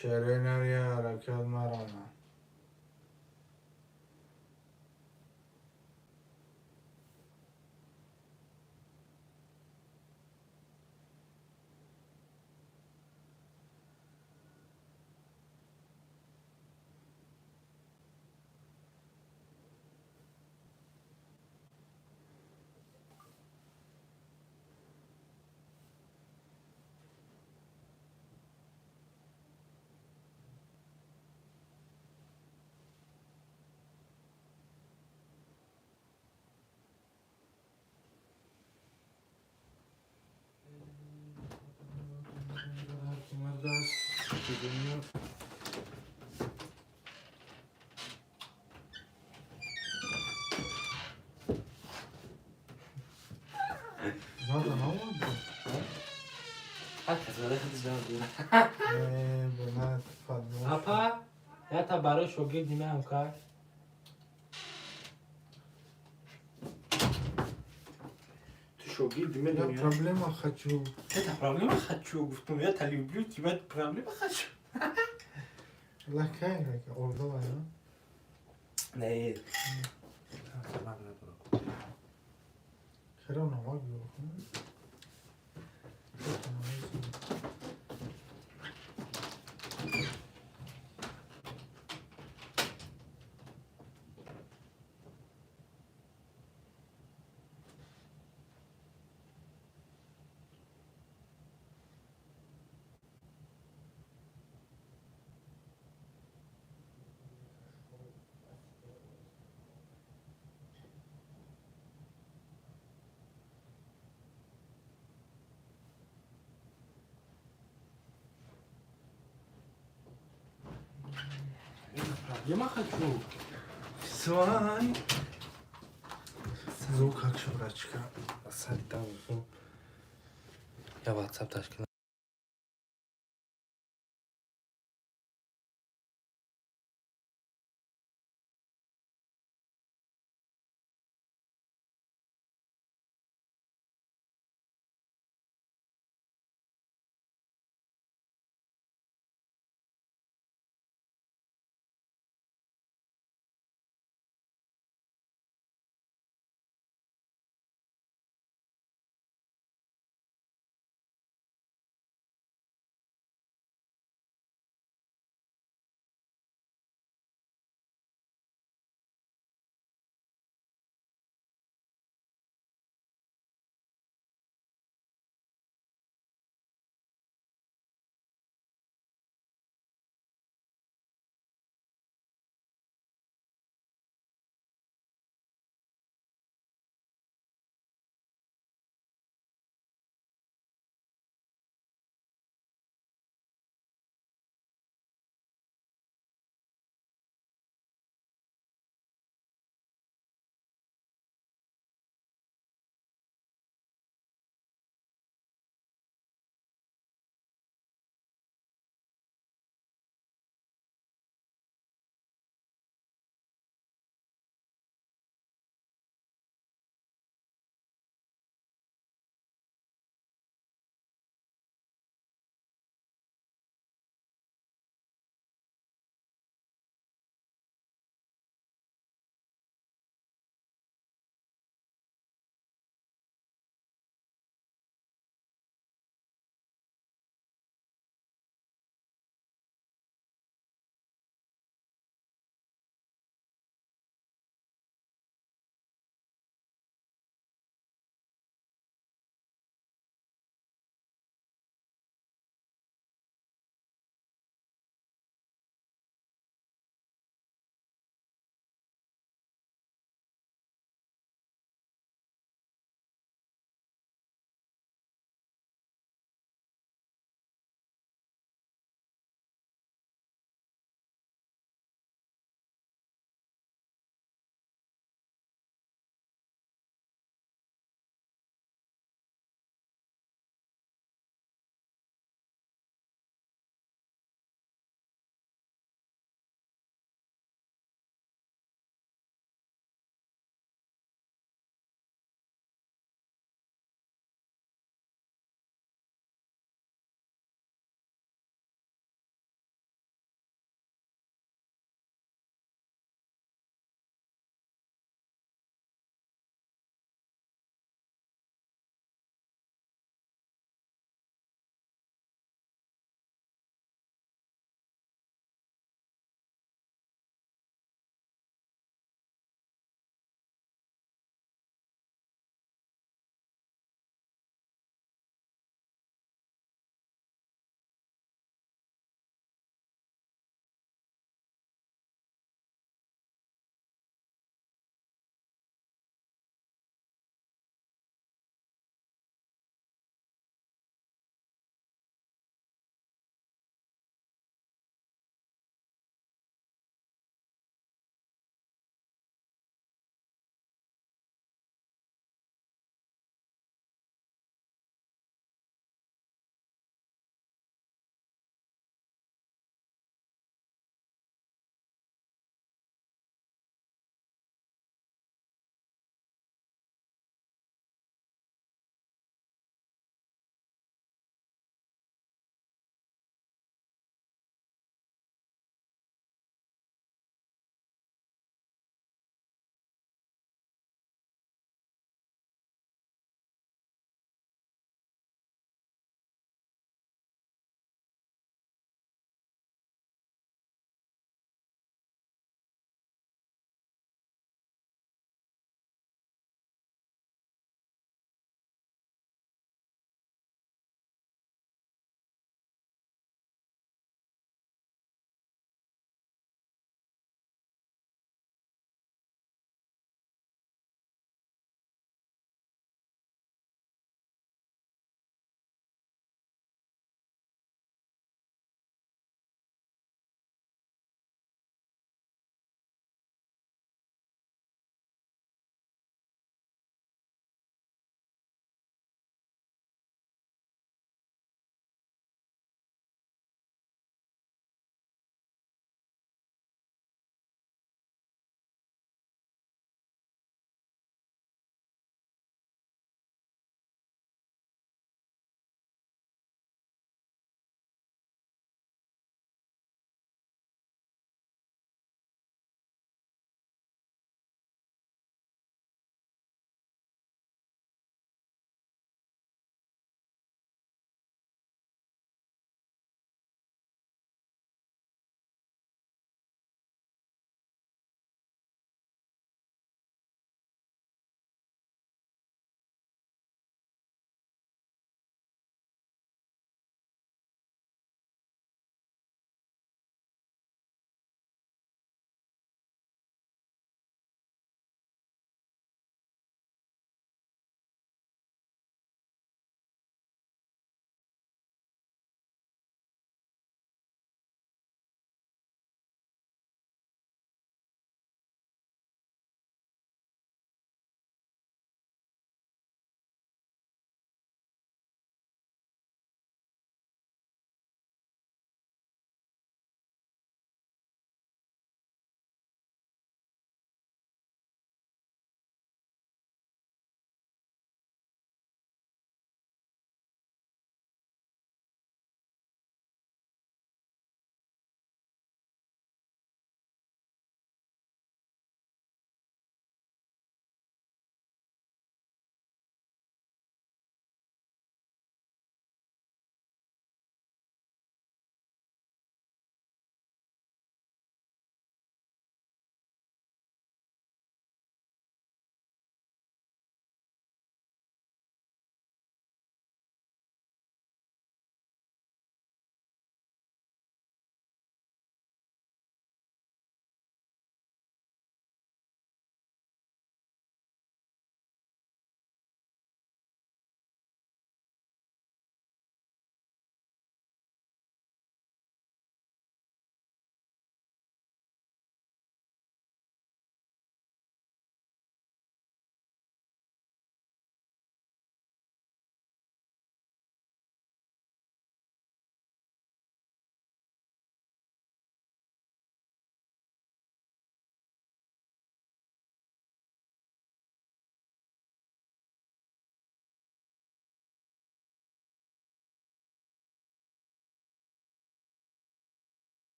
Шере нария ҳаракат марана. Мада наомад? Апа, ята барои шогирди меам кар. Шогирди Я медони. проблема хочу. Это проблема хочу, гуфтум, я та люблю тебя, проблема хочу. Лакай, лакай, ордова, я. Не. Сабаб надорам. Хера намак биё. Это проблема хочу. Свай. Звук как шабрачка. Сари там. Я WhatsApp ташкил.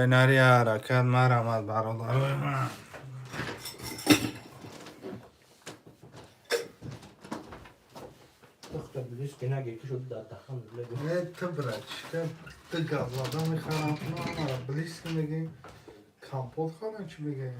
Нари ҳаракат марамад бародарои ман. Не ты, братишка, ты гавлада мехарам, мара близко мегӣ, компот хӯрам чӣ мегӣ?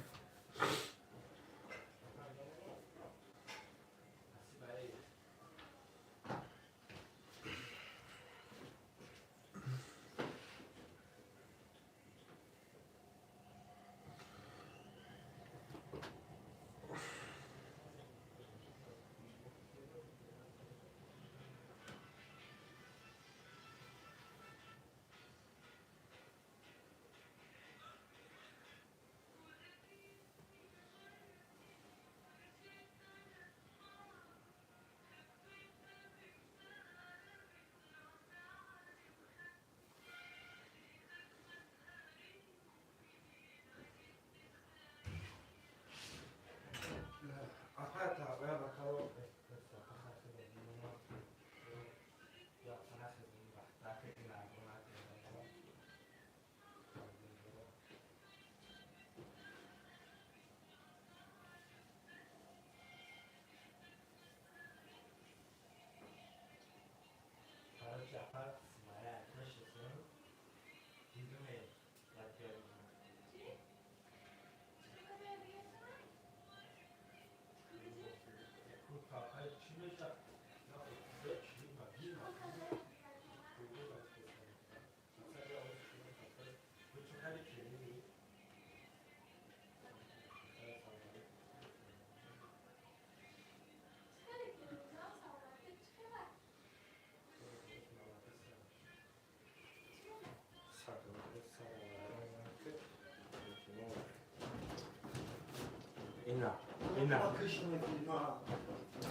Ина.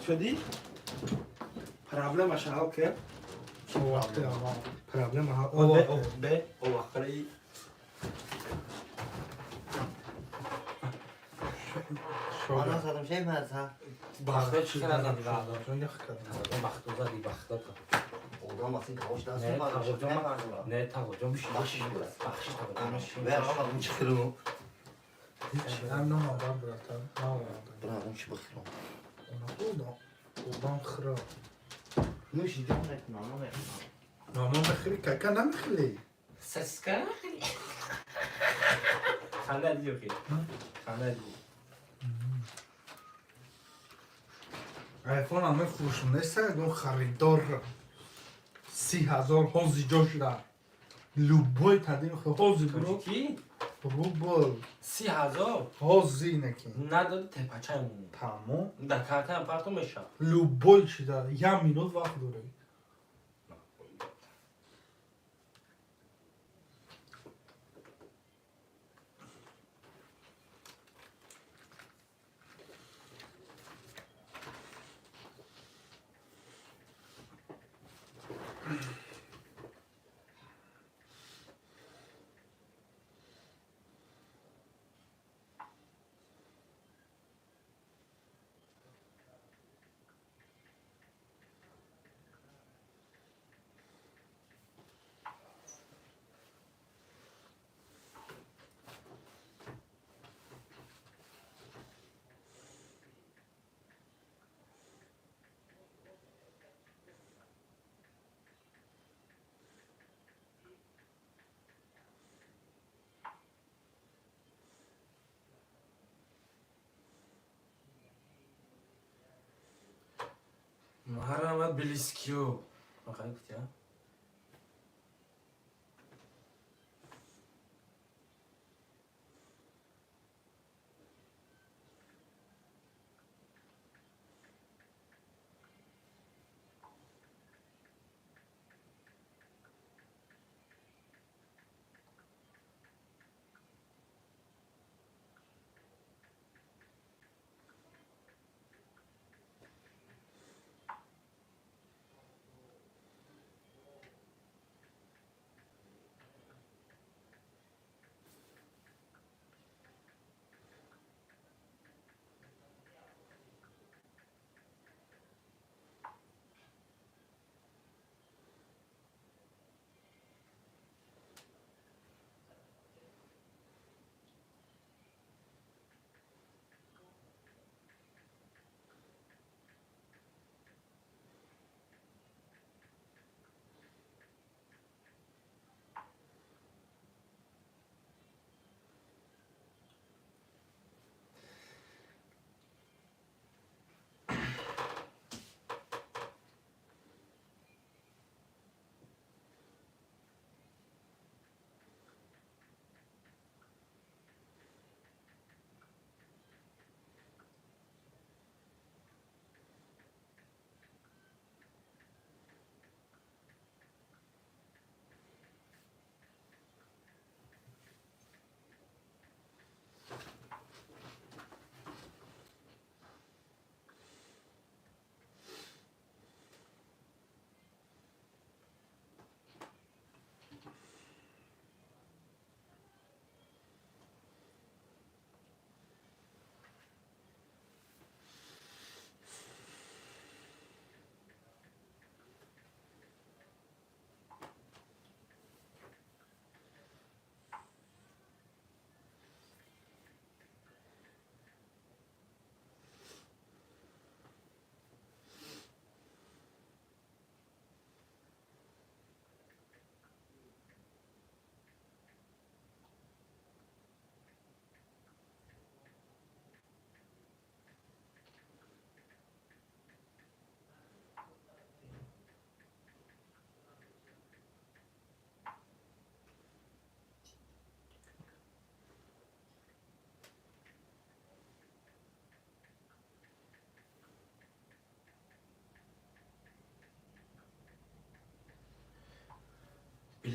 Шуди? Проблема шал ке? Проблема ҳал. О, Б, о вақти. Bana sadım şey mi ha? Бахта чӣ назан ваъда. Бахто зади бахто. Oradan basın kavuştan Ne sonra tağocan ne var ne tağocan bir şey. Бахшиш буд. Бахшиш tağocan. Ver ama bunu çıkırım. Ҳеҷ ҳам намадам, братан, наомадам. Buna bunu çıkırım. Она одам хира. Ne şey diyorum ne anlamıyorum. Нама мехӯри, кака намехӯри? Саска. Ханда диё ки. Ханда диё. Айфон ҳам мефурӯшам, неста ягон харидор. 30 000 ҳози ҷо шуда. Любой тадим ҳози буро. Тоҷикӣ? Рубл. 30 000? Ҳози неки. Надоди тепачаи мон. Тамом. Дар картаам парто мешавад. Любой чиза як минут вақт дорӣ. Маҳрамат близкиё. Мақай гуфти, а?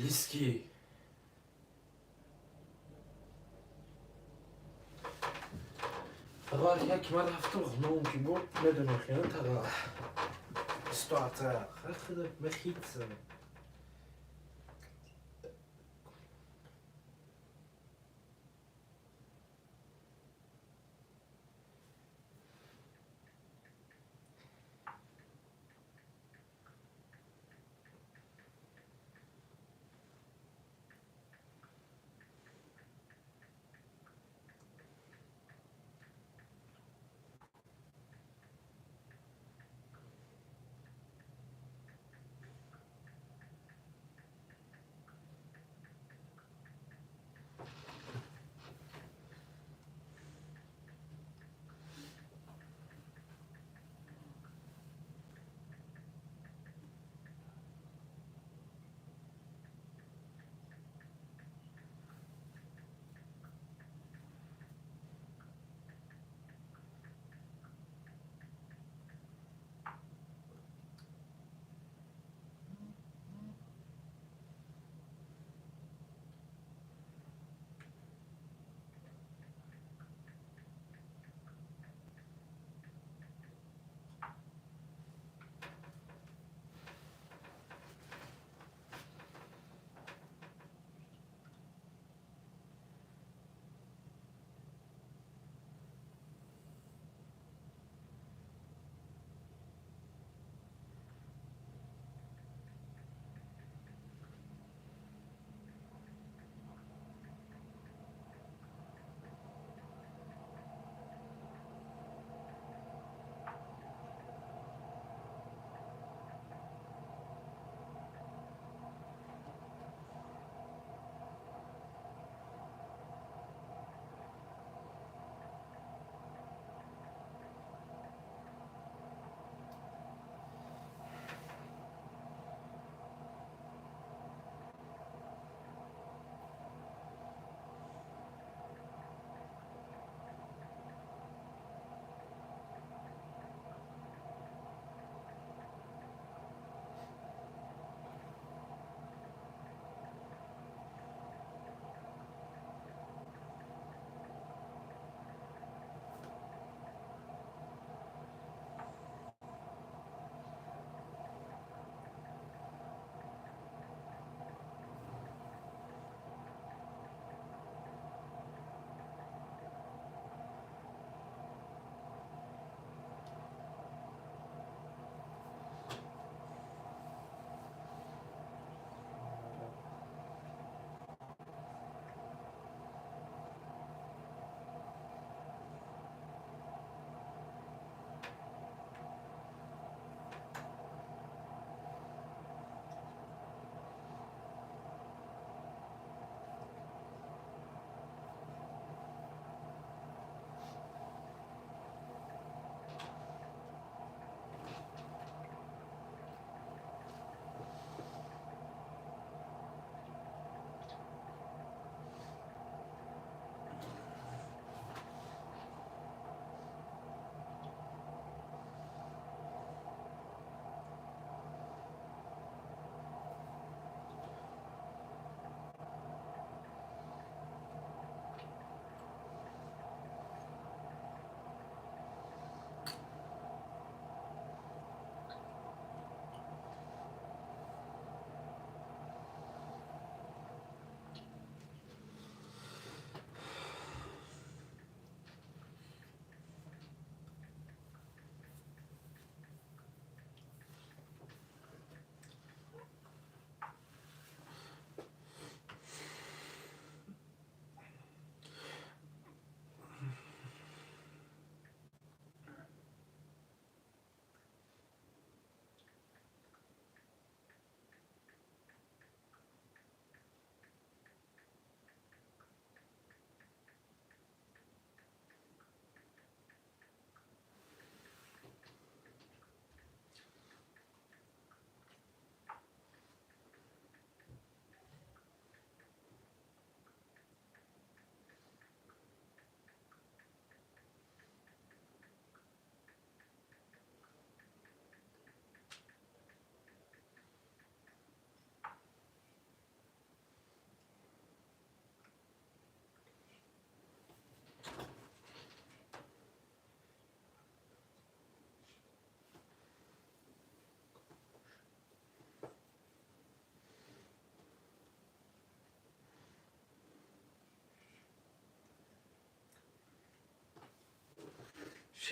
Английский. Тага як ман рафтам хонаам ки буд, медонем хиён тага. Ситуация. Хахда мехитсам.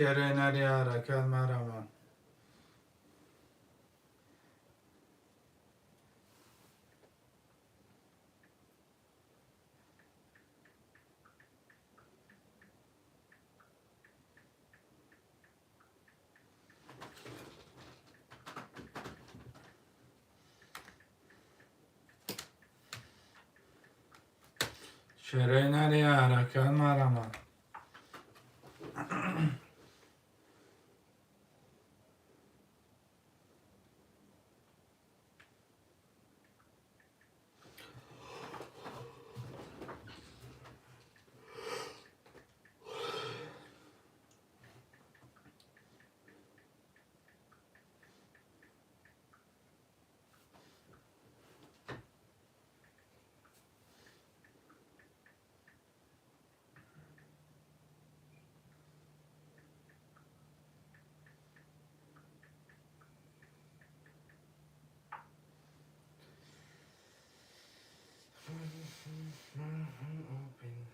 Шерои нари ҳаракат мараман. Шерои нари ҳаракат мараман. Open.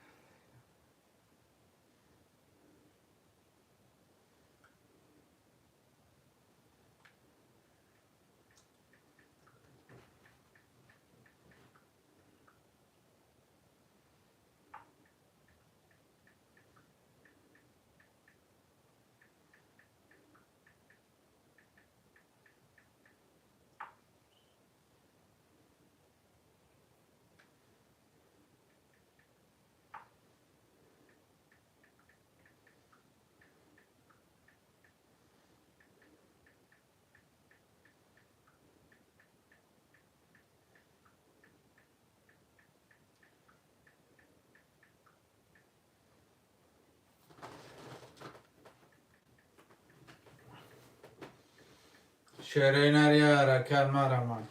Шерои нари ҳаракат мараман.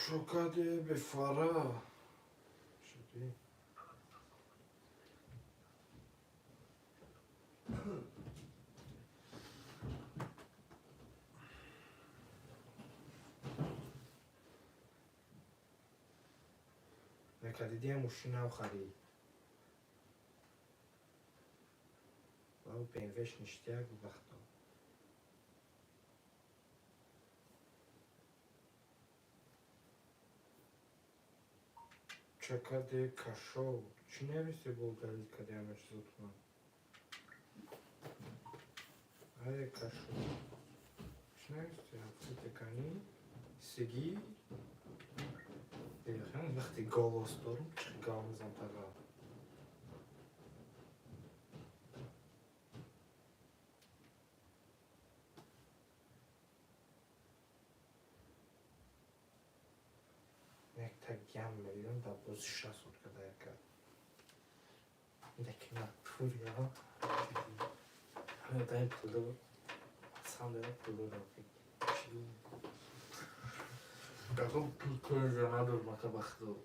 Чокаде бефара. Шуди. Накадиди мошинам харид. Ва БМВ-ш ништяк бахто. Чакаде кашо. Чӣ нависте болгарӣ каде ҳама чизотона? Ае кашо. Чӣ нависте? Ҳафтите кани? Сиги? Вақти голос дорум, чӣ гав мезанам тага. Якта гям медидам, дар бози 6 сутка да яка. Даки натурия. Ҳама даим пулдор. Сам дара пулдор. Дагом пул кӯза надор мака бахто.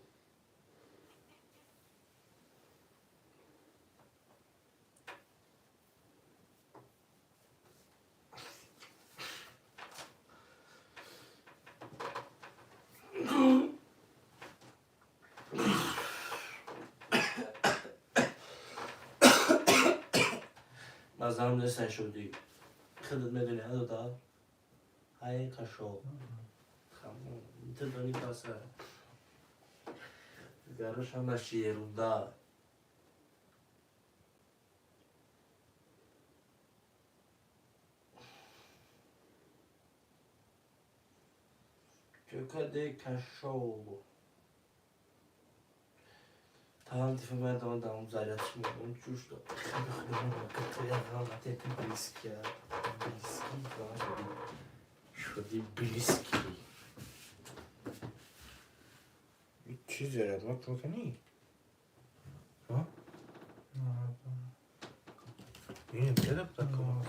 Мазарам несан шуди. Худат медони ҳадода. Ҳай кашо. Ту дони паса. Гарош ҳамаш ерунда. Чокаде кашо. Там ти фамилия дам заряд шумо чушто. Шуди близкий. Чӣ заряд мекунӣ? Ин заряд таком.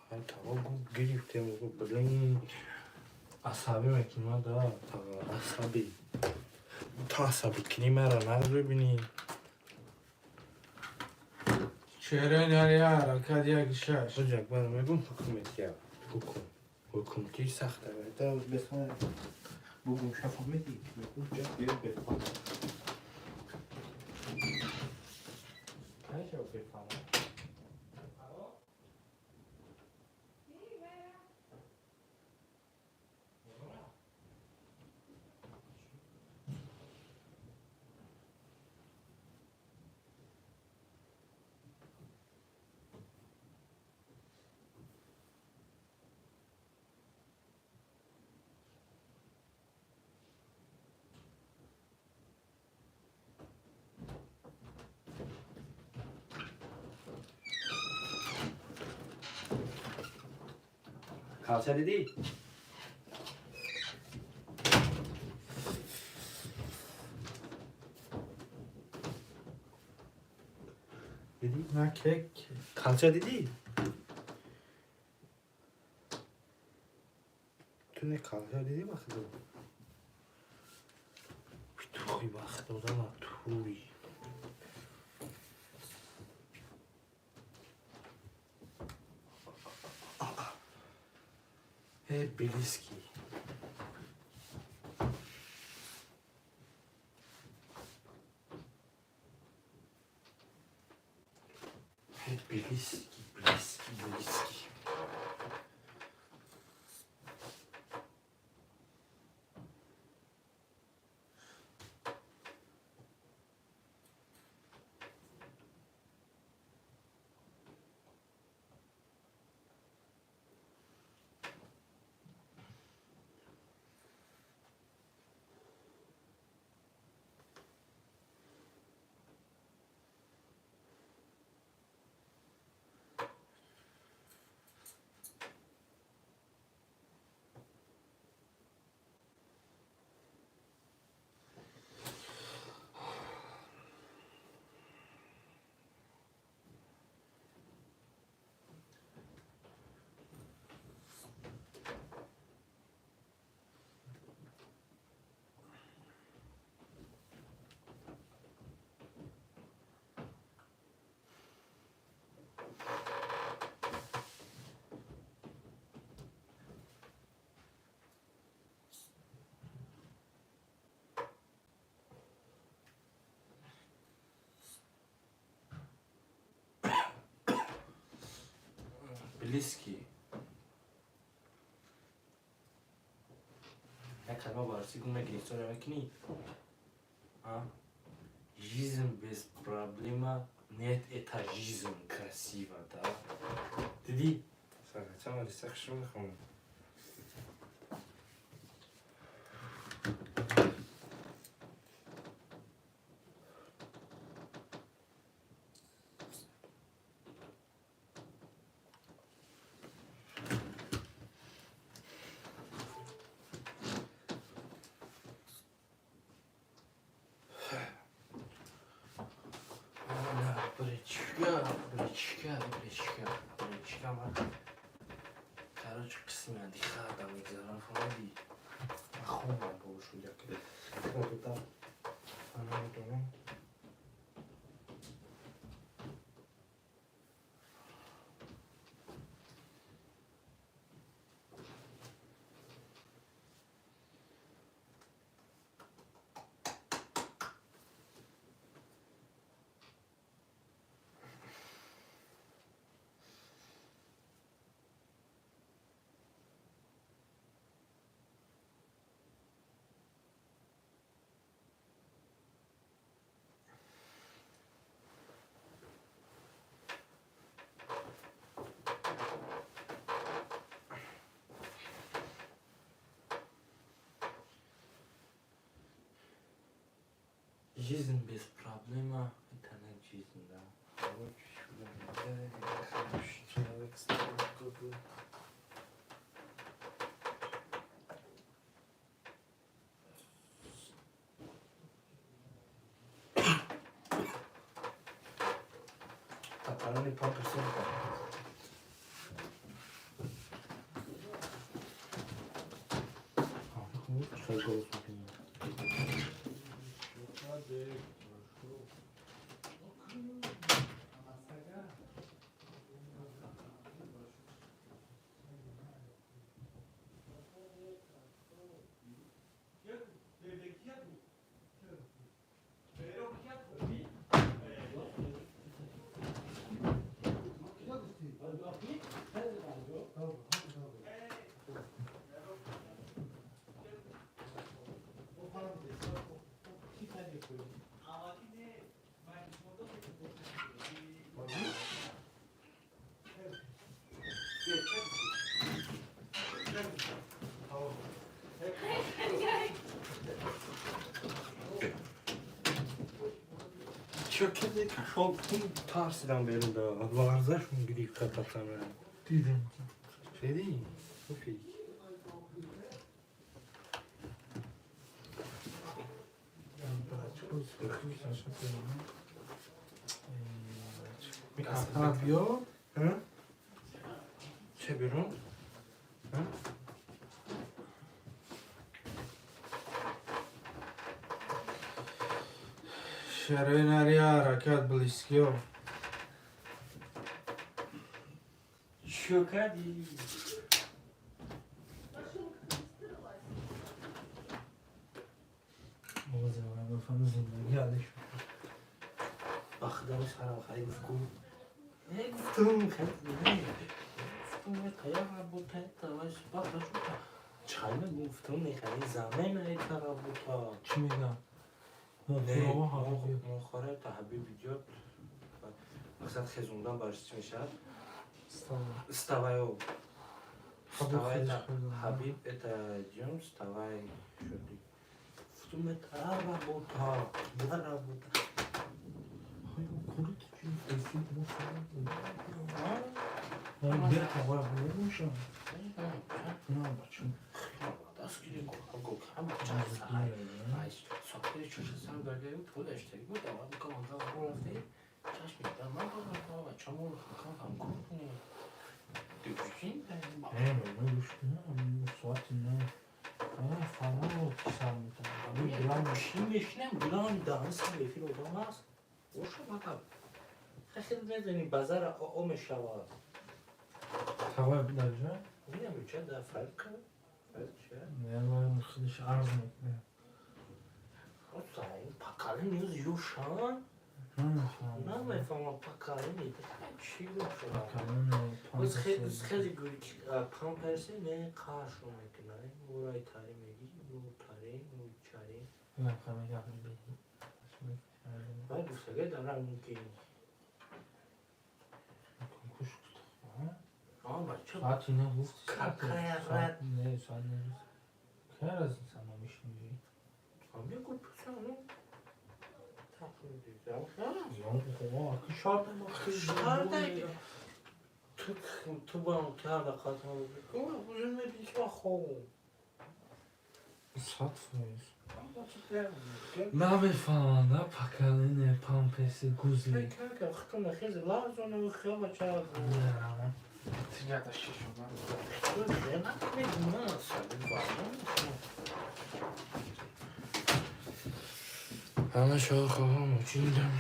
Ҳай таво гирифтем, блин. Асабӣ мекунад, да, асабӣ. Та асабӣ кунӣ маро нағз бибинӣ. Чеҳраи нари ҳаракат як шаш. Ҳоҷак, ман мегӯм ҳукумат я. Ҳукм. Ҳукумти сахта. Та бесман бугум шафаҳмидӣ? Мегӯм ҷа биё бефаҳм. Кай шав бефаҳм? Kalça dedi. Dedi. На кек. Kalça dedi. Tu ne kalça dedi bakalım. Tuy baktı o zaman tuy. Близкий. Близкий, близкий, близкий. Близкий. Як калима ба русӣ гум мегирифтор мекунӣ? А? Жизнь без проблема нет, это жизнь красиво, да? Дидӣ? Сарачам ариса хушро мехонам. Бричка, бричка, бричка, бричка ман. Короче, қисми андиха адам мегзарам, фаҳмидӣ? Ман хобам бо шуд як. Хобидам. Ман намедонам. Жизнь без проблема это не жизнь, да. Хороший человек стал. Пацаны, памперсы. Чай голос мекунем. Чё киди кашол тарсидам берун да ларзашон гирифта пацана. Дидем. Шеди? Офи. Биё. Че берун? Шарои нари ҳаракат близкиё. Чё кади? Зиндагӣ алиш. Ба худам сарам хари гуфт ку. Не гуфтум, хеле гуфтум, это я работа, это ваш баха шута. Чай ме гуфтум, не хари замена это работа. Чӣ мегӯям? Не, мохора это Ҳабиб идёт. Мақсад хезондан барш чӣ мешавад? Вставай. Вставай, это Ҳабиб, это идём, вставай, шуди. Гуфтум, это работа, я работа. Хеле медонӣ базара о мешавад. Тавай бидаҷа? Бинам ча да фарқ. Фарқ ча? Не, худиш арз мекунад. Поколение юшан. Намефаҳмам, поколение чӣ гуфт? Хеле памперсе не қаршо мекунад, мурай тари мегӣ, муртари, мурчари. Вай гуфтага дара мумкин. Саати не гуфт. Какая рад? Не, саат не гуфт. Какая разница, ма мишнивӣ? Мегу пуса, ну. Ту ба карда қатъ уже мебини ки ман хобам. 100%. Намефаҳмам, да, поколение памперси гузли. Ҳама шоҳ хоҳам учидам.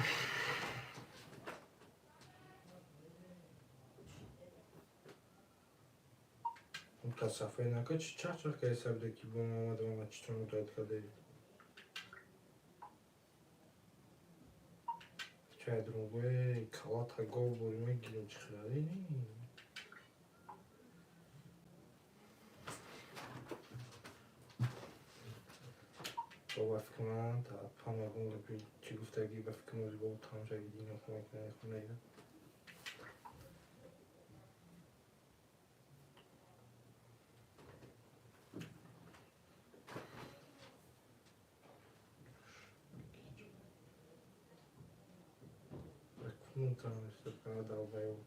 Мутасаффаи нака чи чах-чах кардиса буда, ки бо омада омад, чӣ чун мутоид кардаи? Чай дурӯғгӯе, калата гов борӣ мегирем, чӣ хеле? Бо ба фикри ман пам ягон гапи чӣ гуфтагӣ, ба фикри мо бо тамошаги дини хона хона. Долбоёб.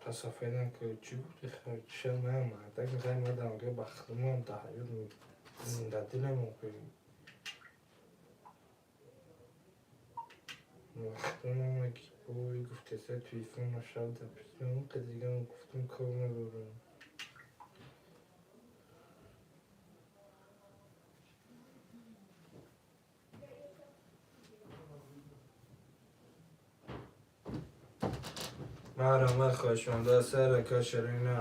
Тасаффаидан ки чӣ гуфти, чӣ мардак мехоҳи, мадам га ба худмон да ҳаёт зиндадилем, вақтонама ки бой гуфтеса, телефонро шаб даписм, қадигам гуфтум, кор надорам. Марҳамат, хоҳишманда сар кашари на.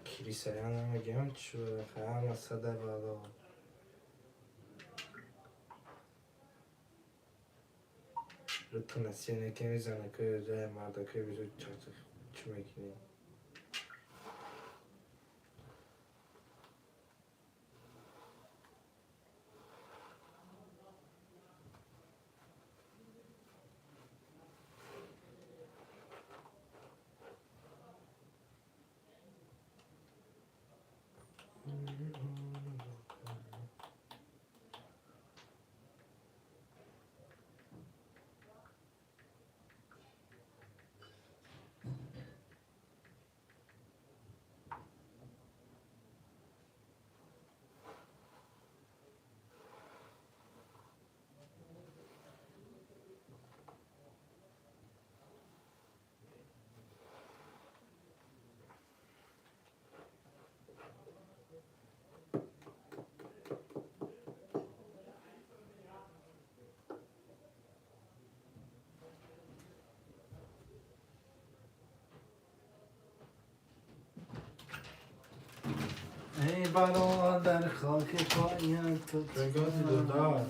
Кирисаян мегӯям, чӣ ҳама сада бало. Рутунасия ки мезана, ки ҷай мардаки бизу чӣ мекунӣ? Эй бародар, хоки поят ту. Дода.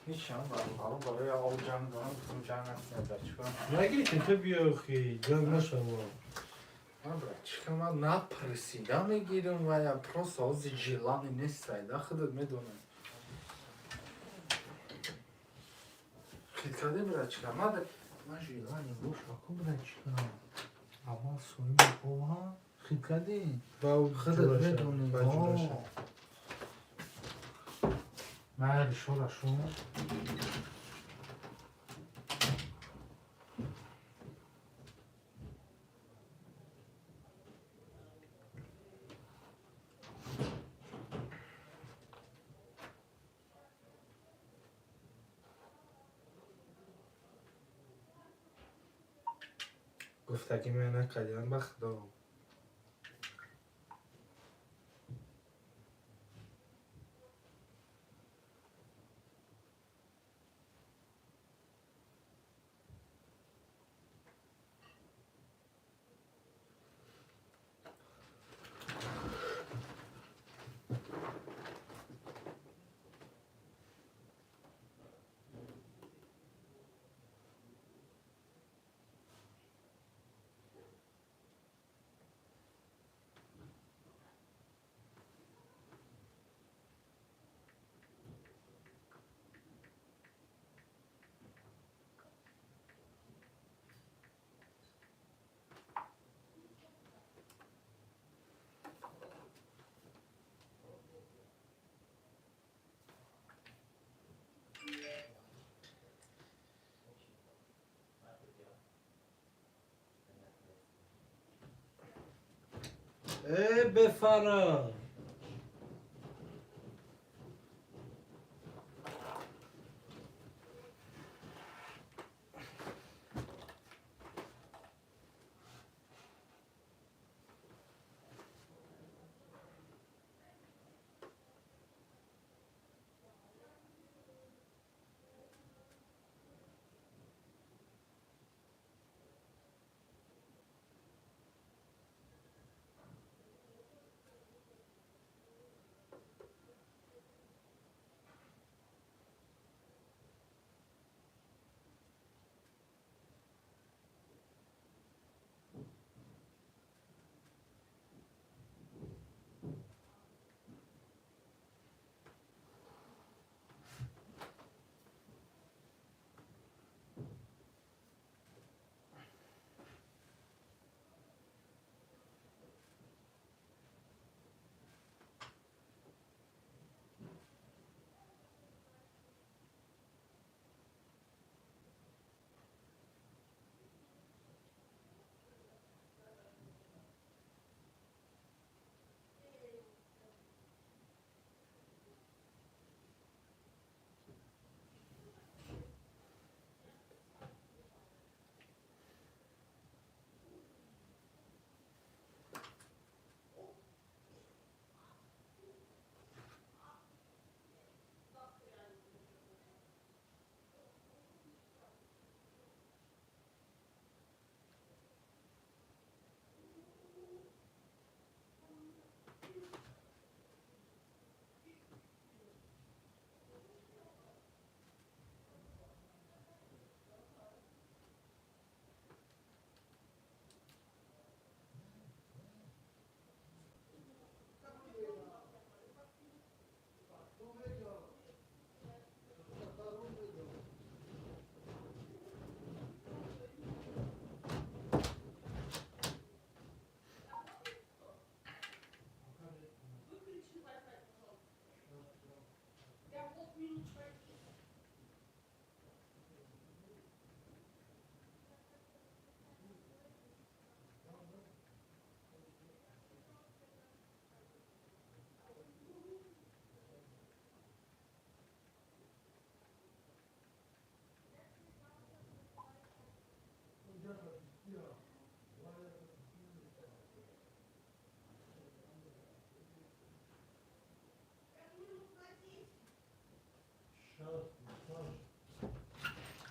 Ҳечам бародаро барои об ҷанг дорам, гуфтам ҷанг накунед, бачаҳо. Нагирифтем, ту биё, хи ҷанг нашава. Ман, братчика, ман напрасида мегирам ва я просто ҳозир желание нестай, да, худат медонам. Хит кардем, братчика, ман Ман желание боша ку буда чӣ кунам? Аввал соҳиби ова хит кардӣ? Худат медонӣ. Майли шора шу. Гуфтагӣ ман накардиам, ба худо. Э, бефара!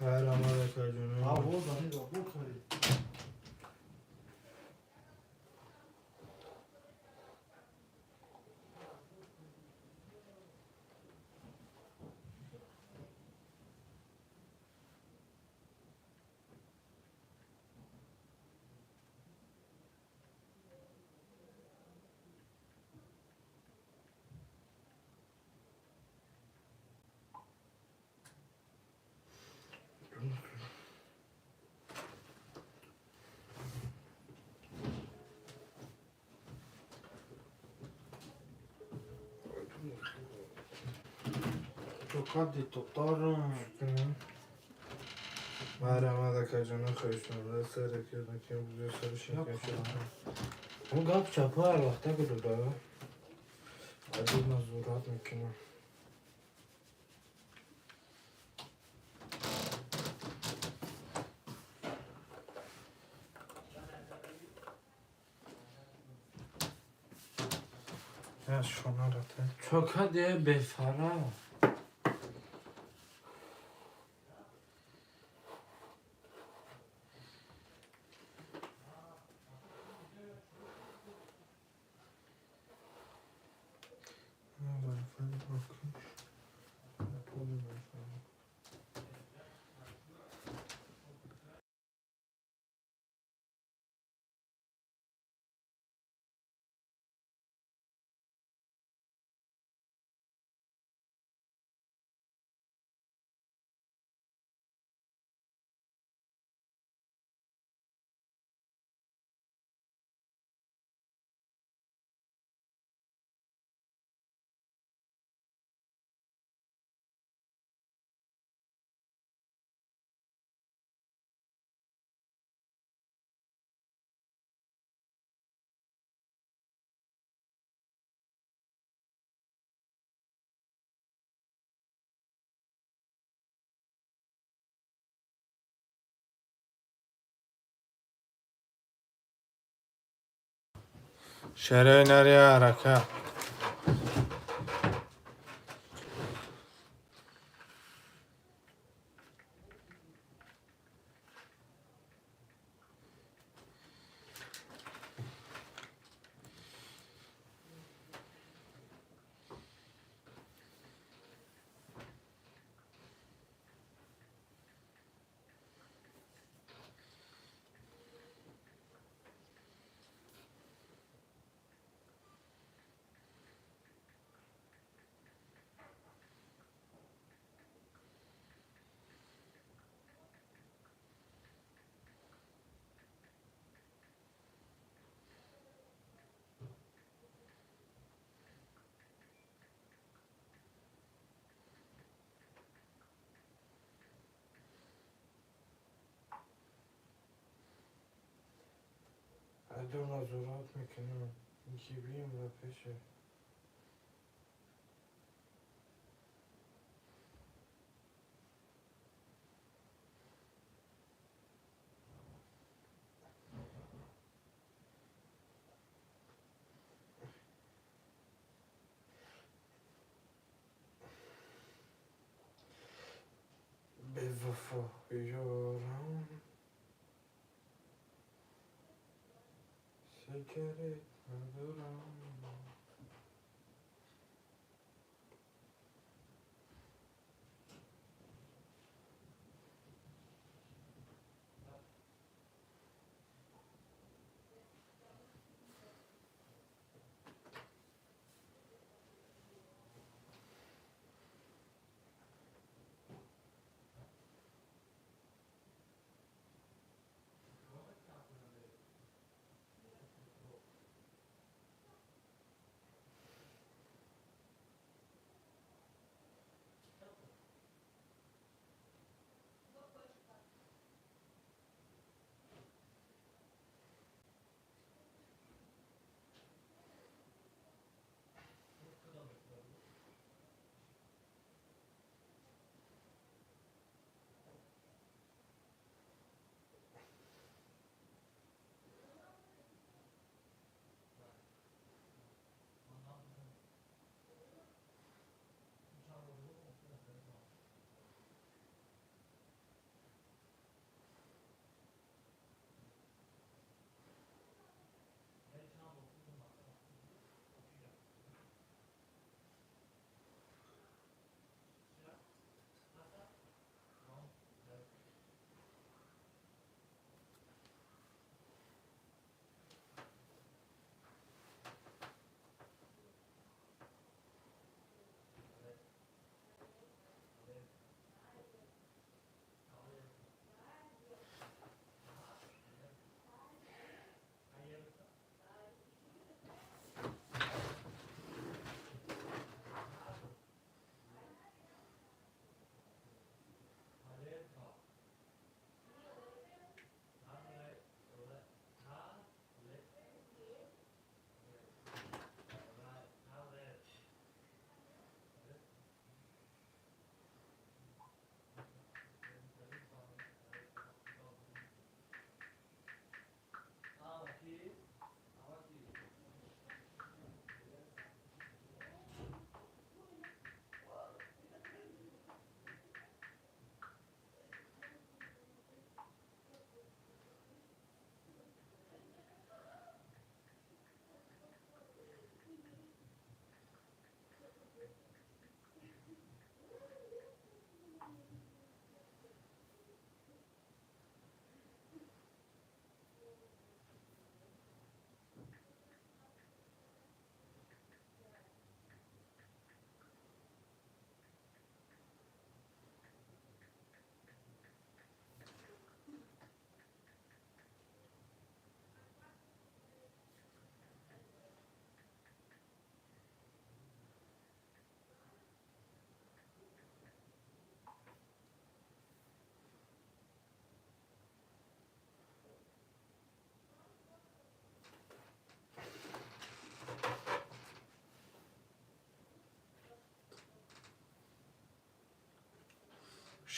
Хайр омад, акаҷон. Чокади татарам. Марҳамат, акаҷона, хоҳишманд. Сар кардам, ки сар шикан шуд. Он гап чапа ҳар вақта гудуда. Адиб назурат мекунам. Чокади бефара. Шерои нари арака. Адиб назурат мекунам. Ки бием ва пеше. Бевафо ёрам. Сигарет надорам.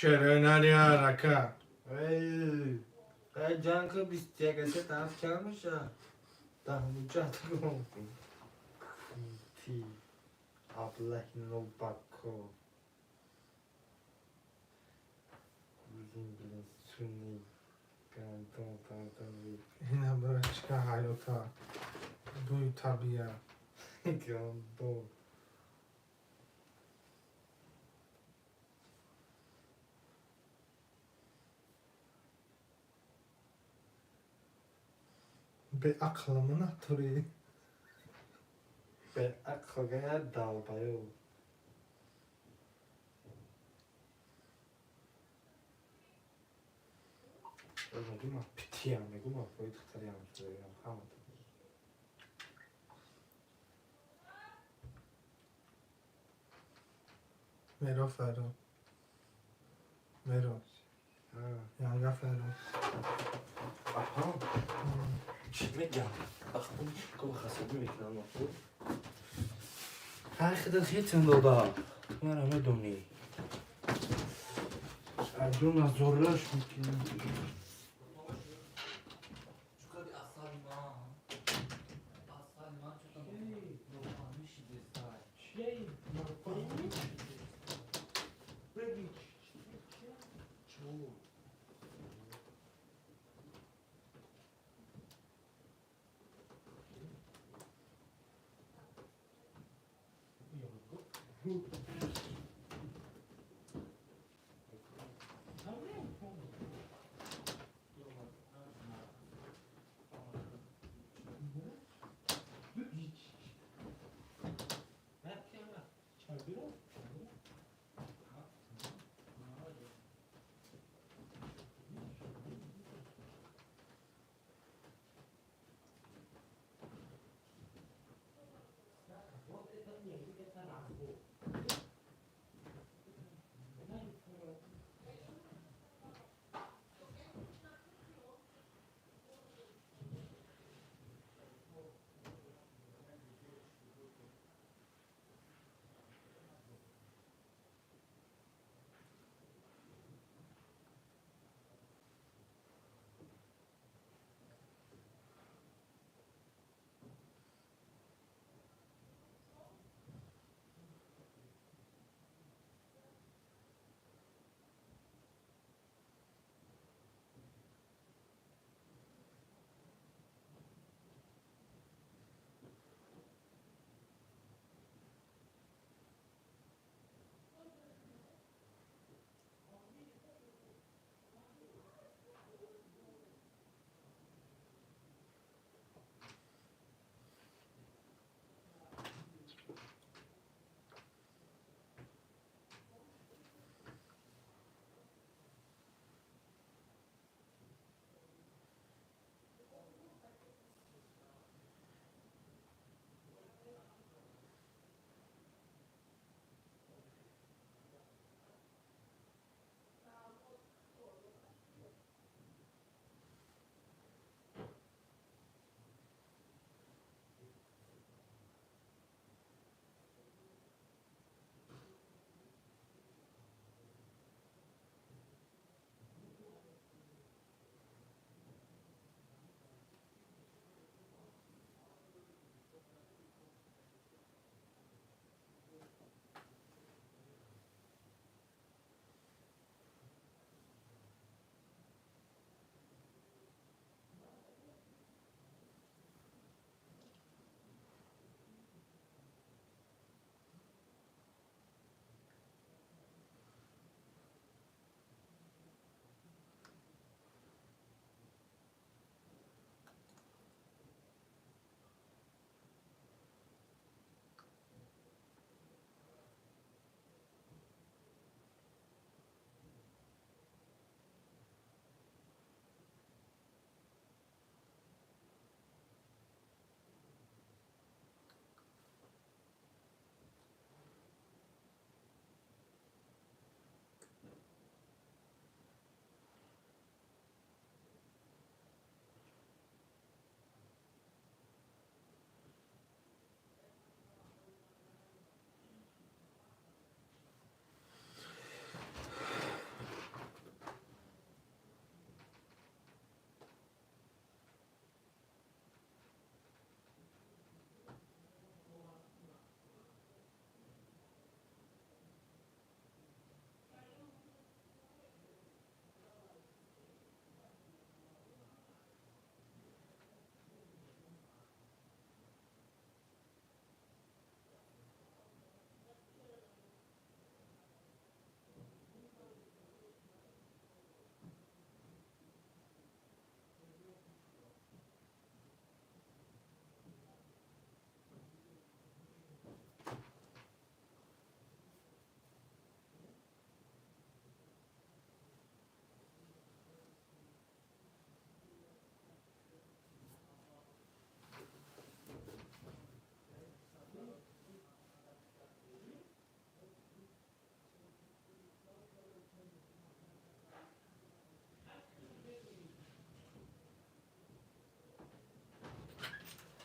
Шерои нариар, ака. Эй, ай ҷанг 21 се тараф чанд меша? Даҳмуҷат кун. Ти аблаҳ нобако. Узин билин суни гандон тантан. Ина брачка ҳаёта. Бӯи табиат. Гандон. Беақлама натури. Беақл гая долбоёб. Мегӯ ман питиям, мегӯ ман бои духтариам, ҳама. Меро фаро. Меро. Янга фаро. Аҳа. Чӣ мегам? Хасадӣ мекунам. Ҳар хидат хетин дода. Ту мара медонӣ. Аҷон азорлаш мекунам.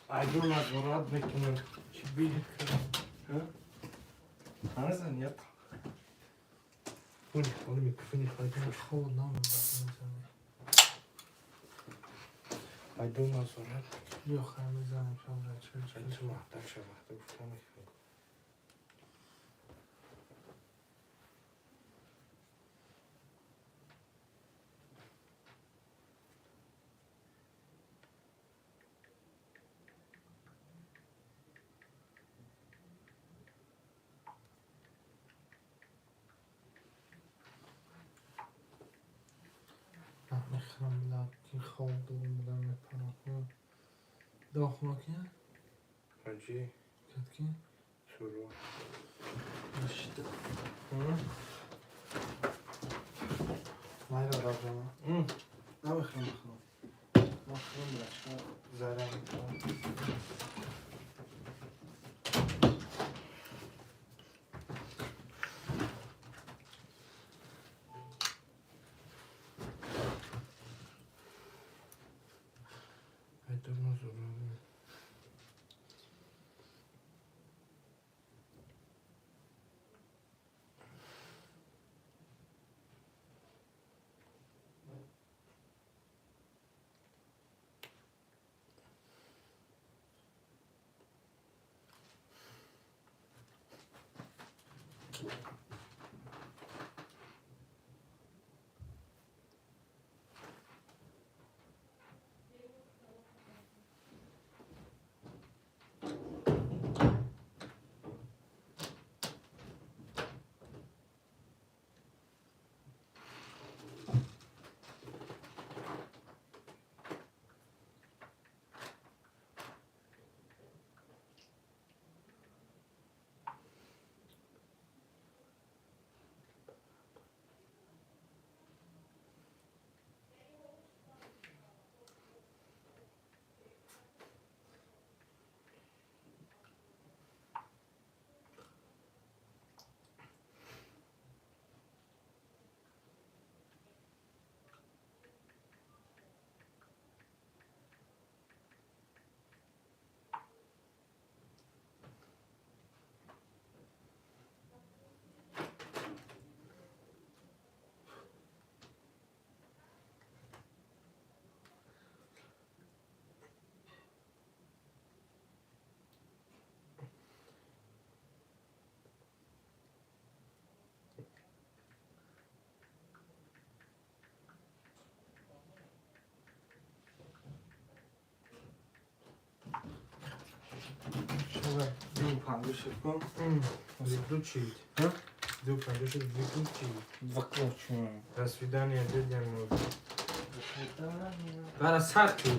Айду назорат мекунам. Чӣ билет кардам? Назан я. Хуни холи микрофони холи. Хоб намебарам. Айду назорат. Биё хай мезанем шаб чӣ. Чӣ маҳтак ша маҳтак гуфтам мекунам. Мехрам ки хоб дорум будам мепарам. Дохуна ки? Ҳаҷи. Кад ки? Суру. Нашида. Майра равжама. Намехрам бихрам. Махрам бля, заря мекунам. Айду назорат. Выключить. А? Выключить. Выключу. До свидания, дядя мой. До свидания. Барасаки.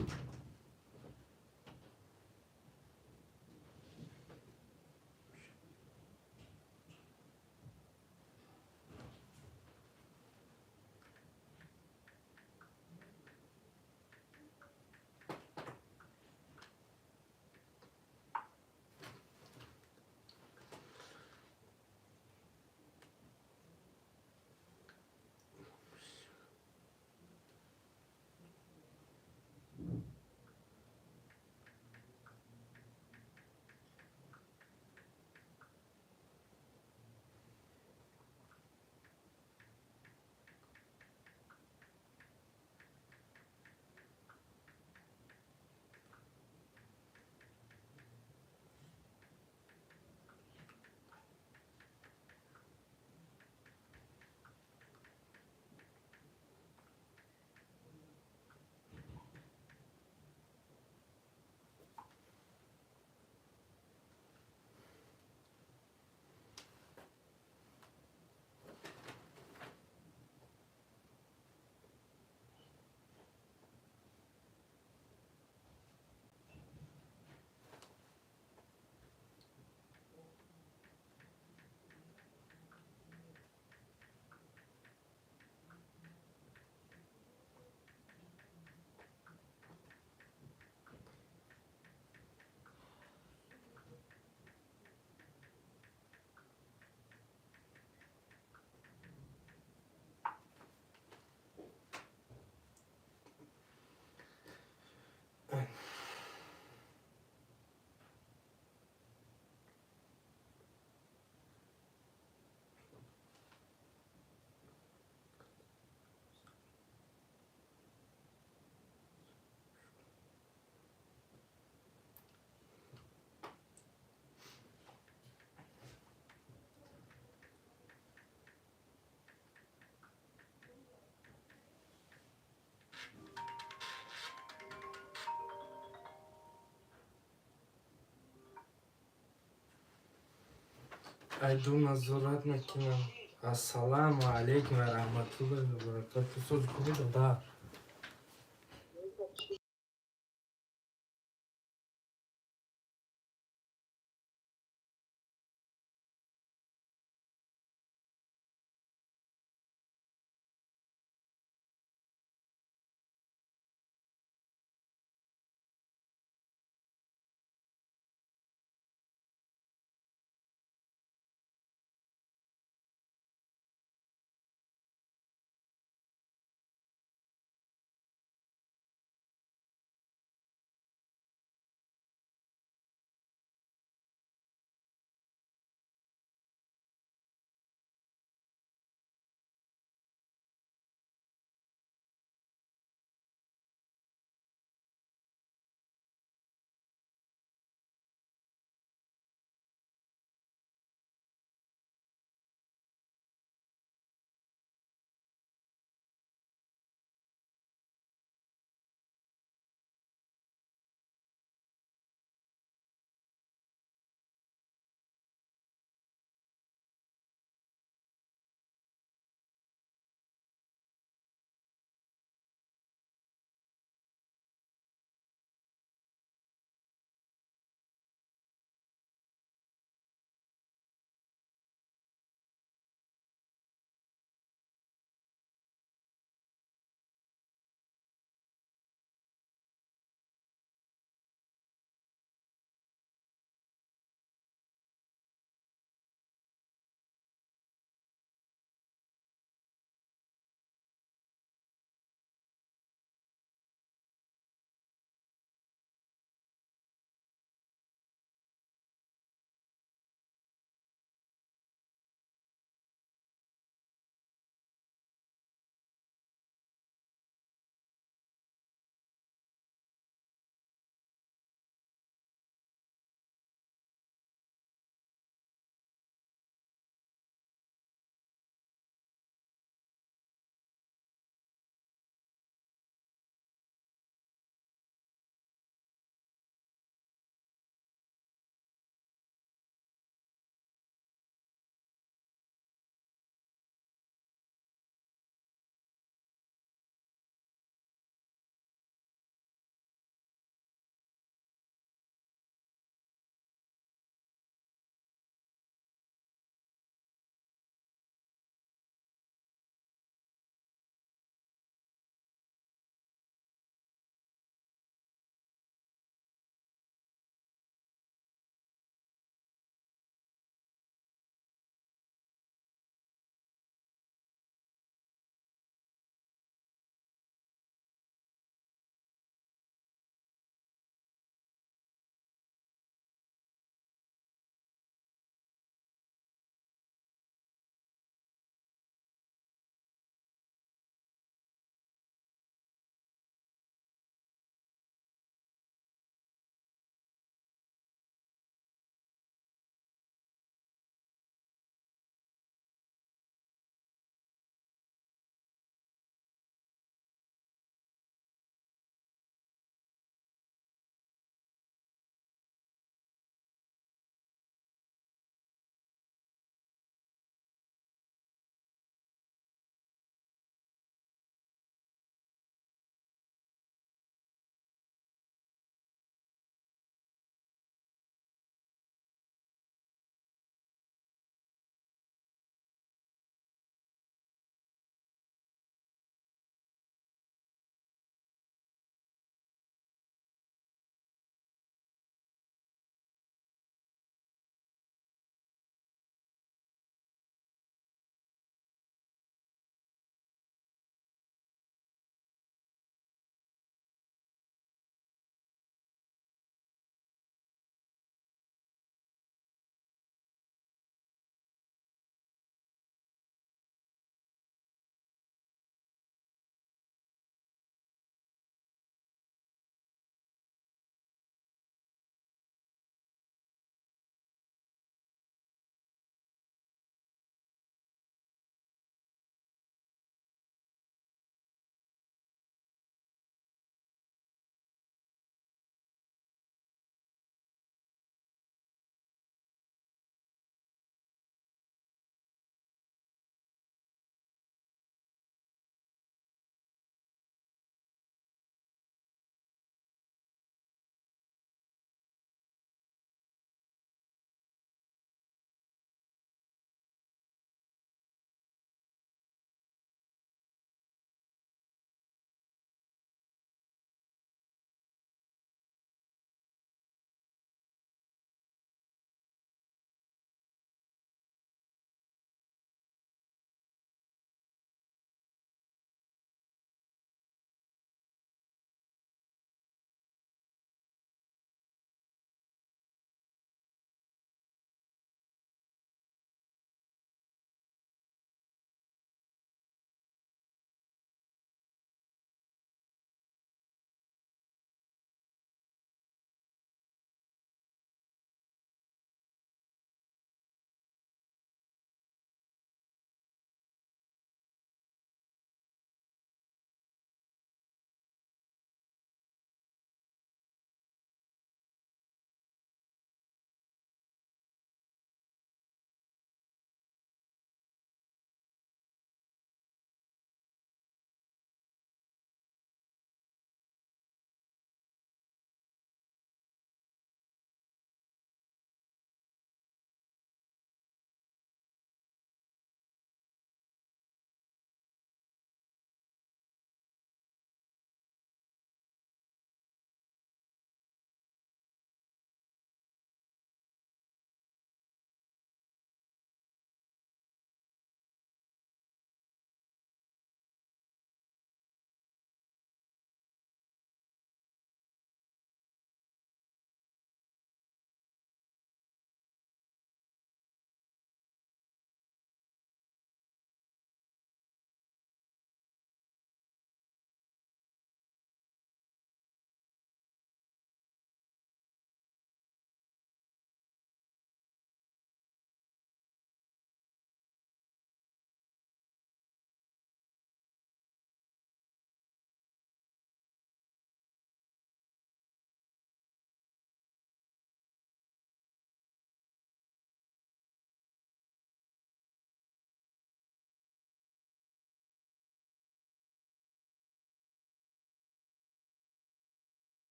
Айду назорат мекунам. Ассалому алайкум ва раҳматуллоҳи ва баракату. Соз кунед, да.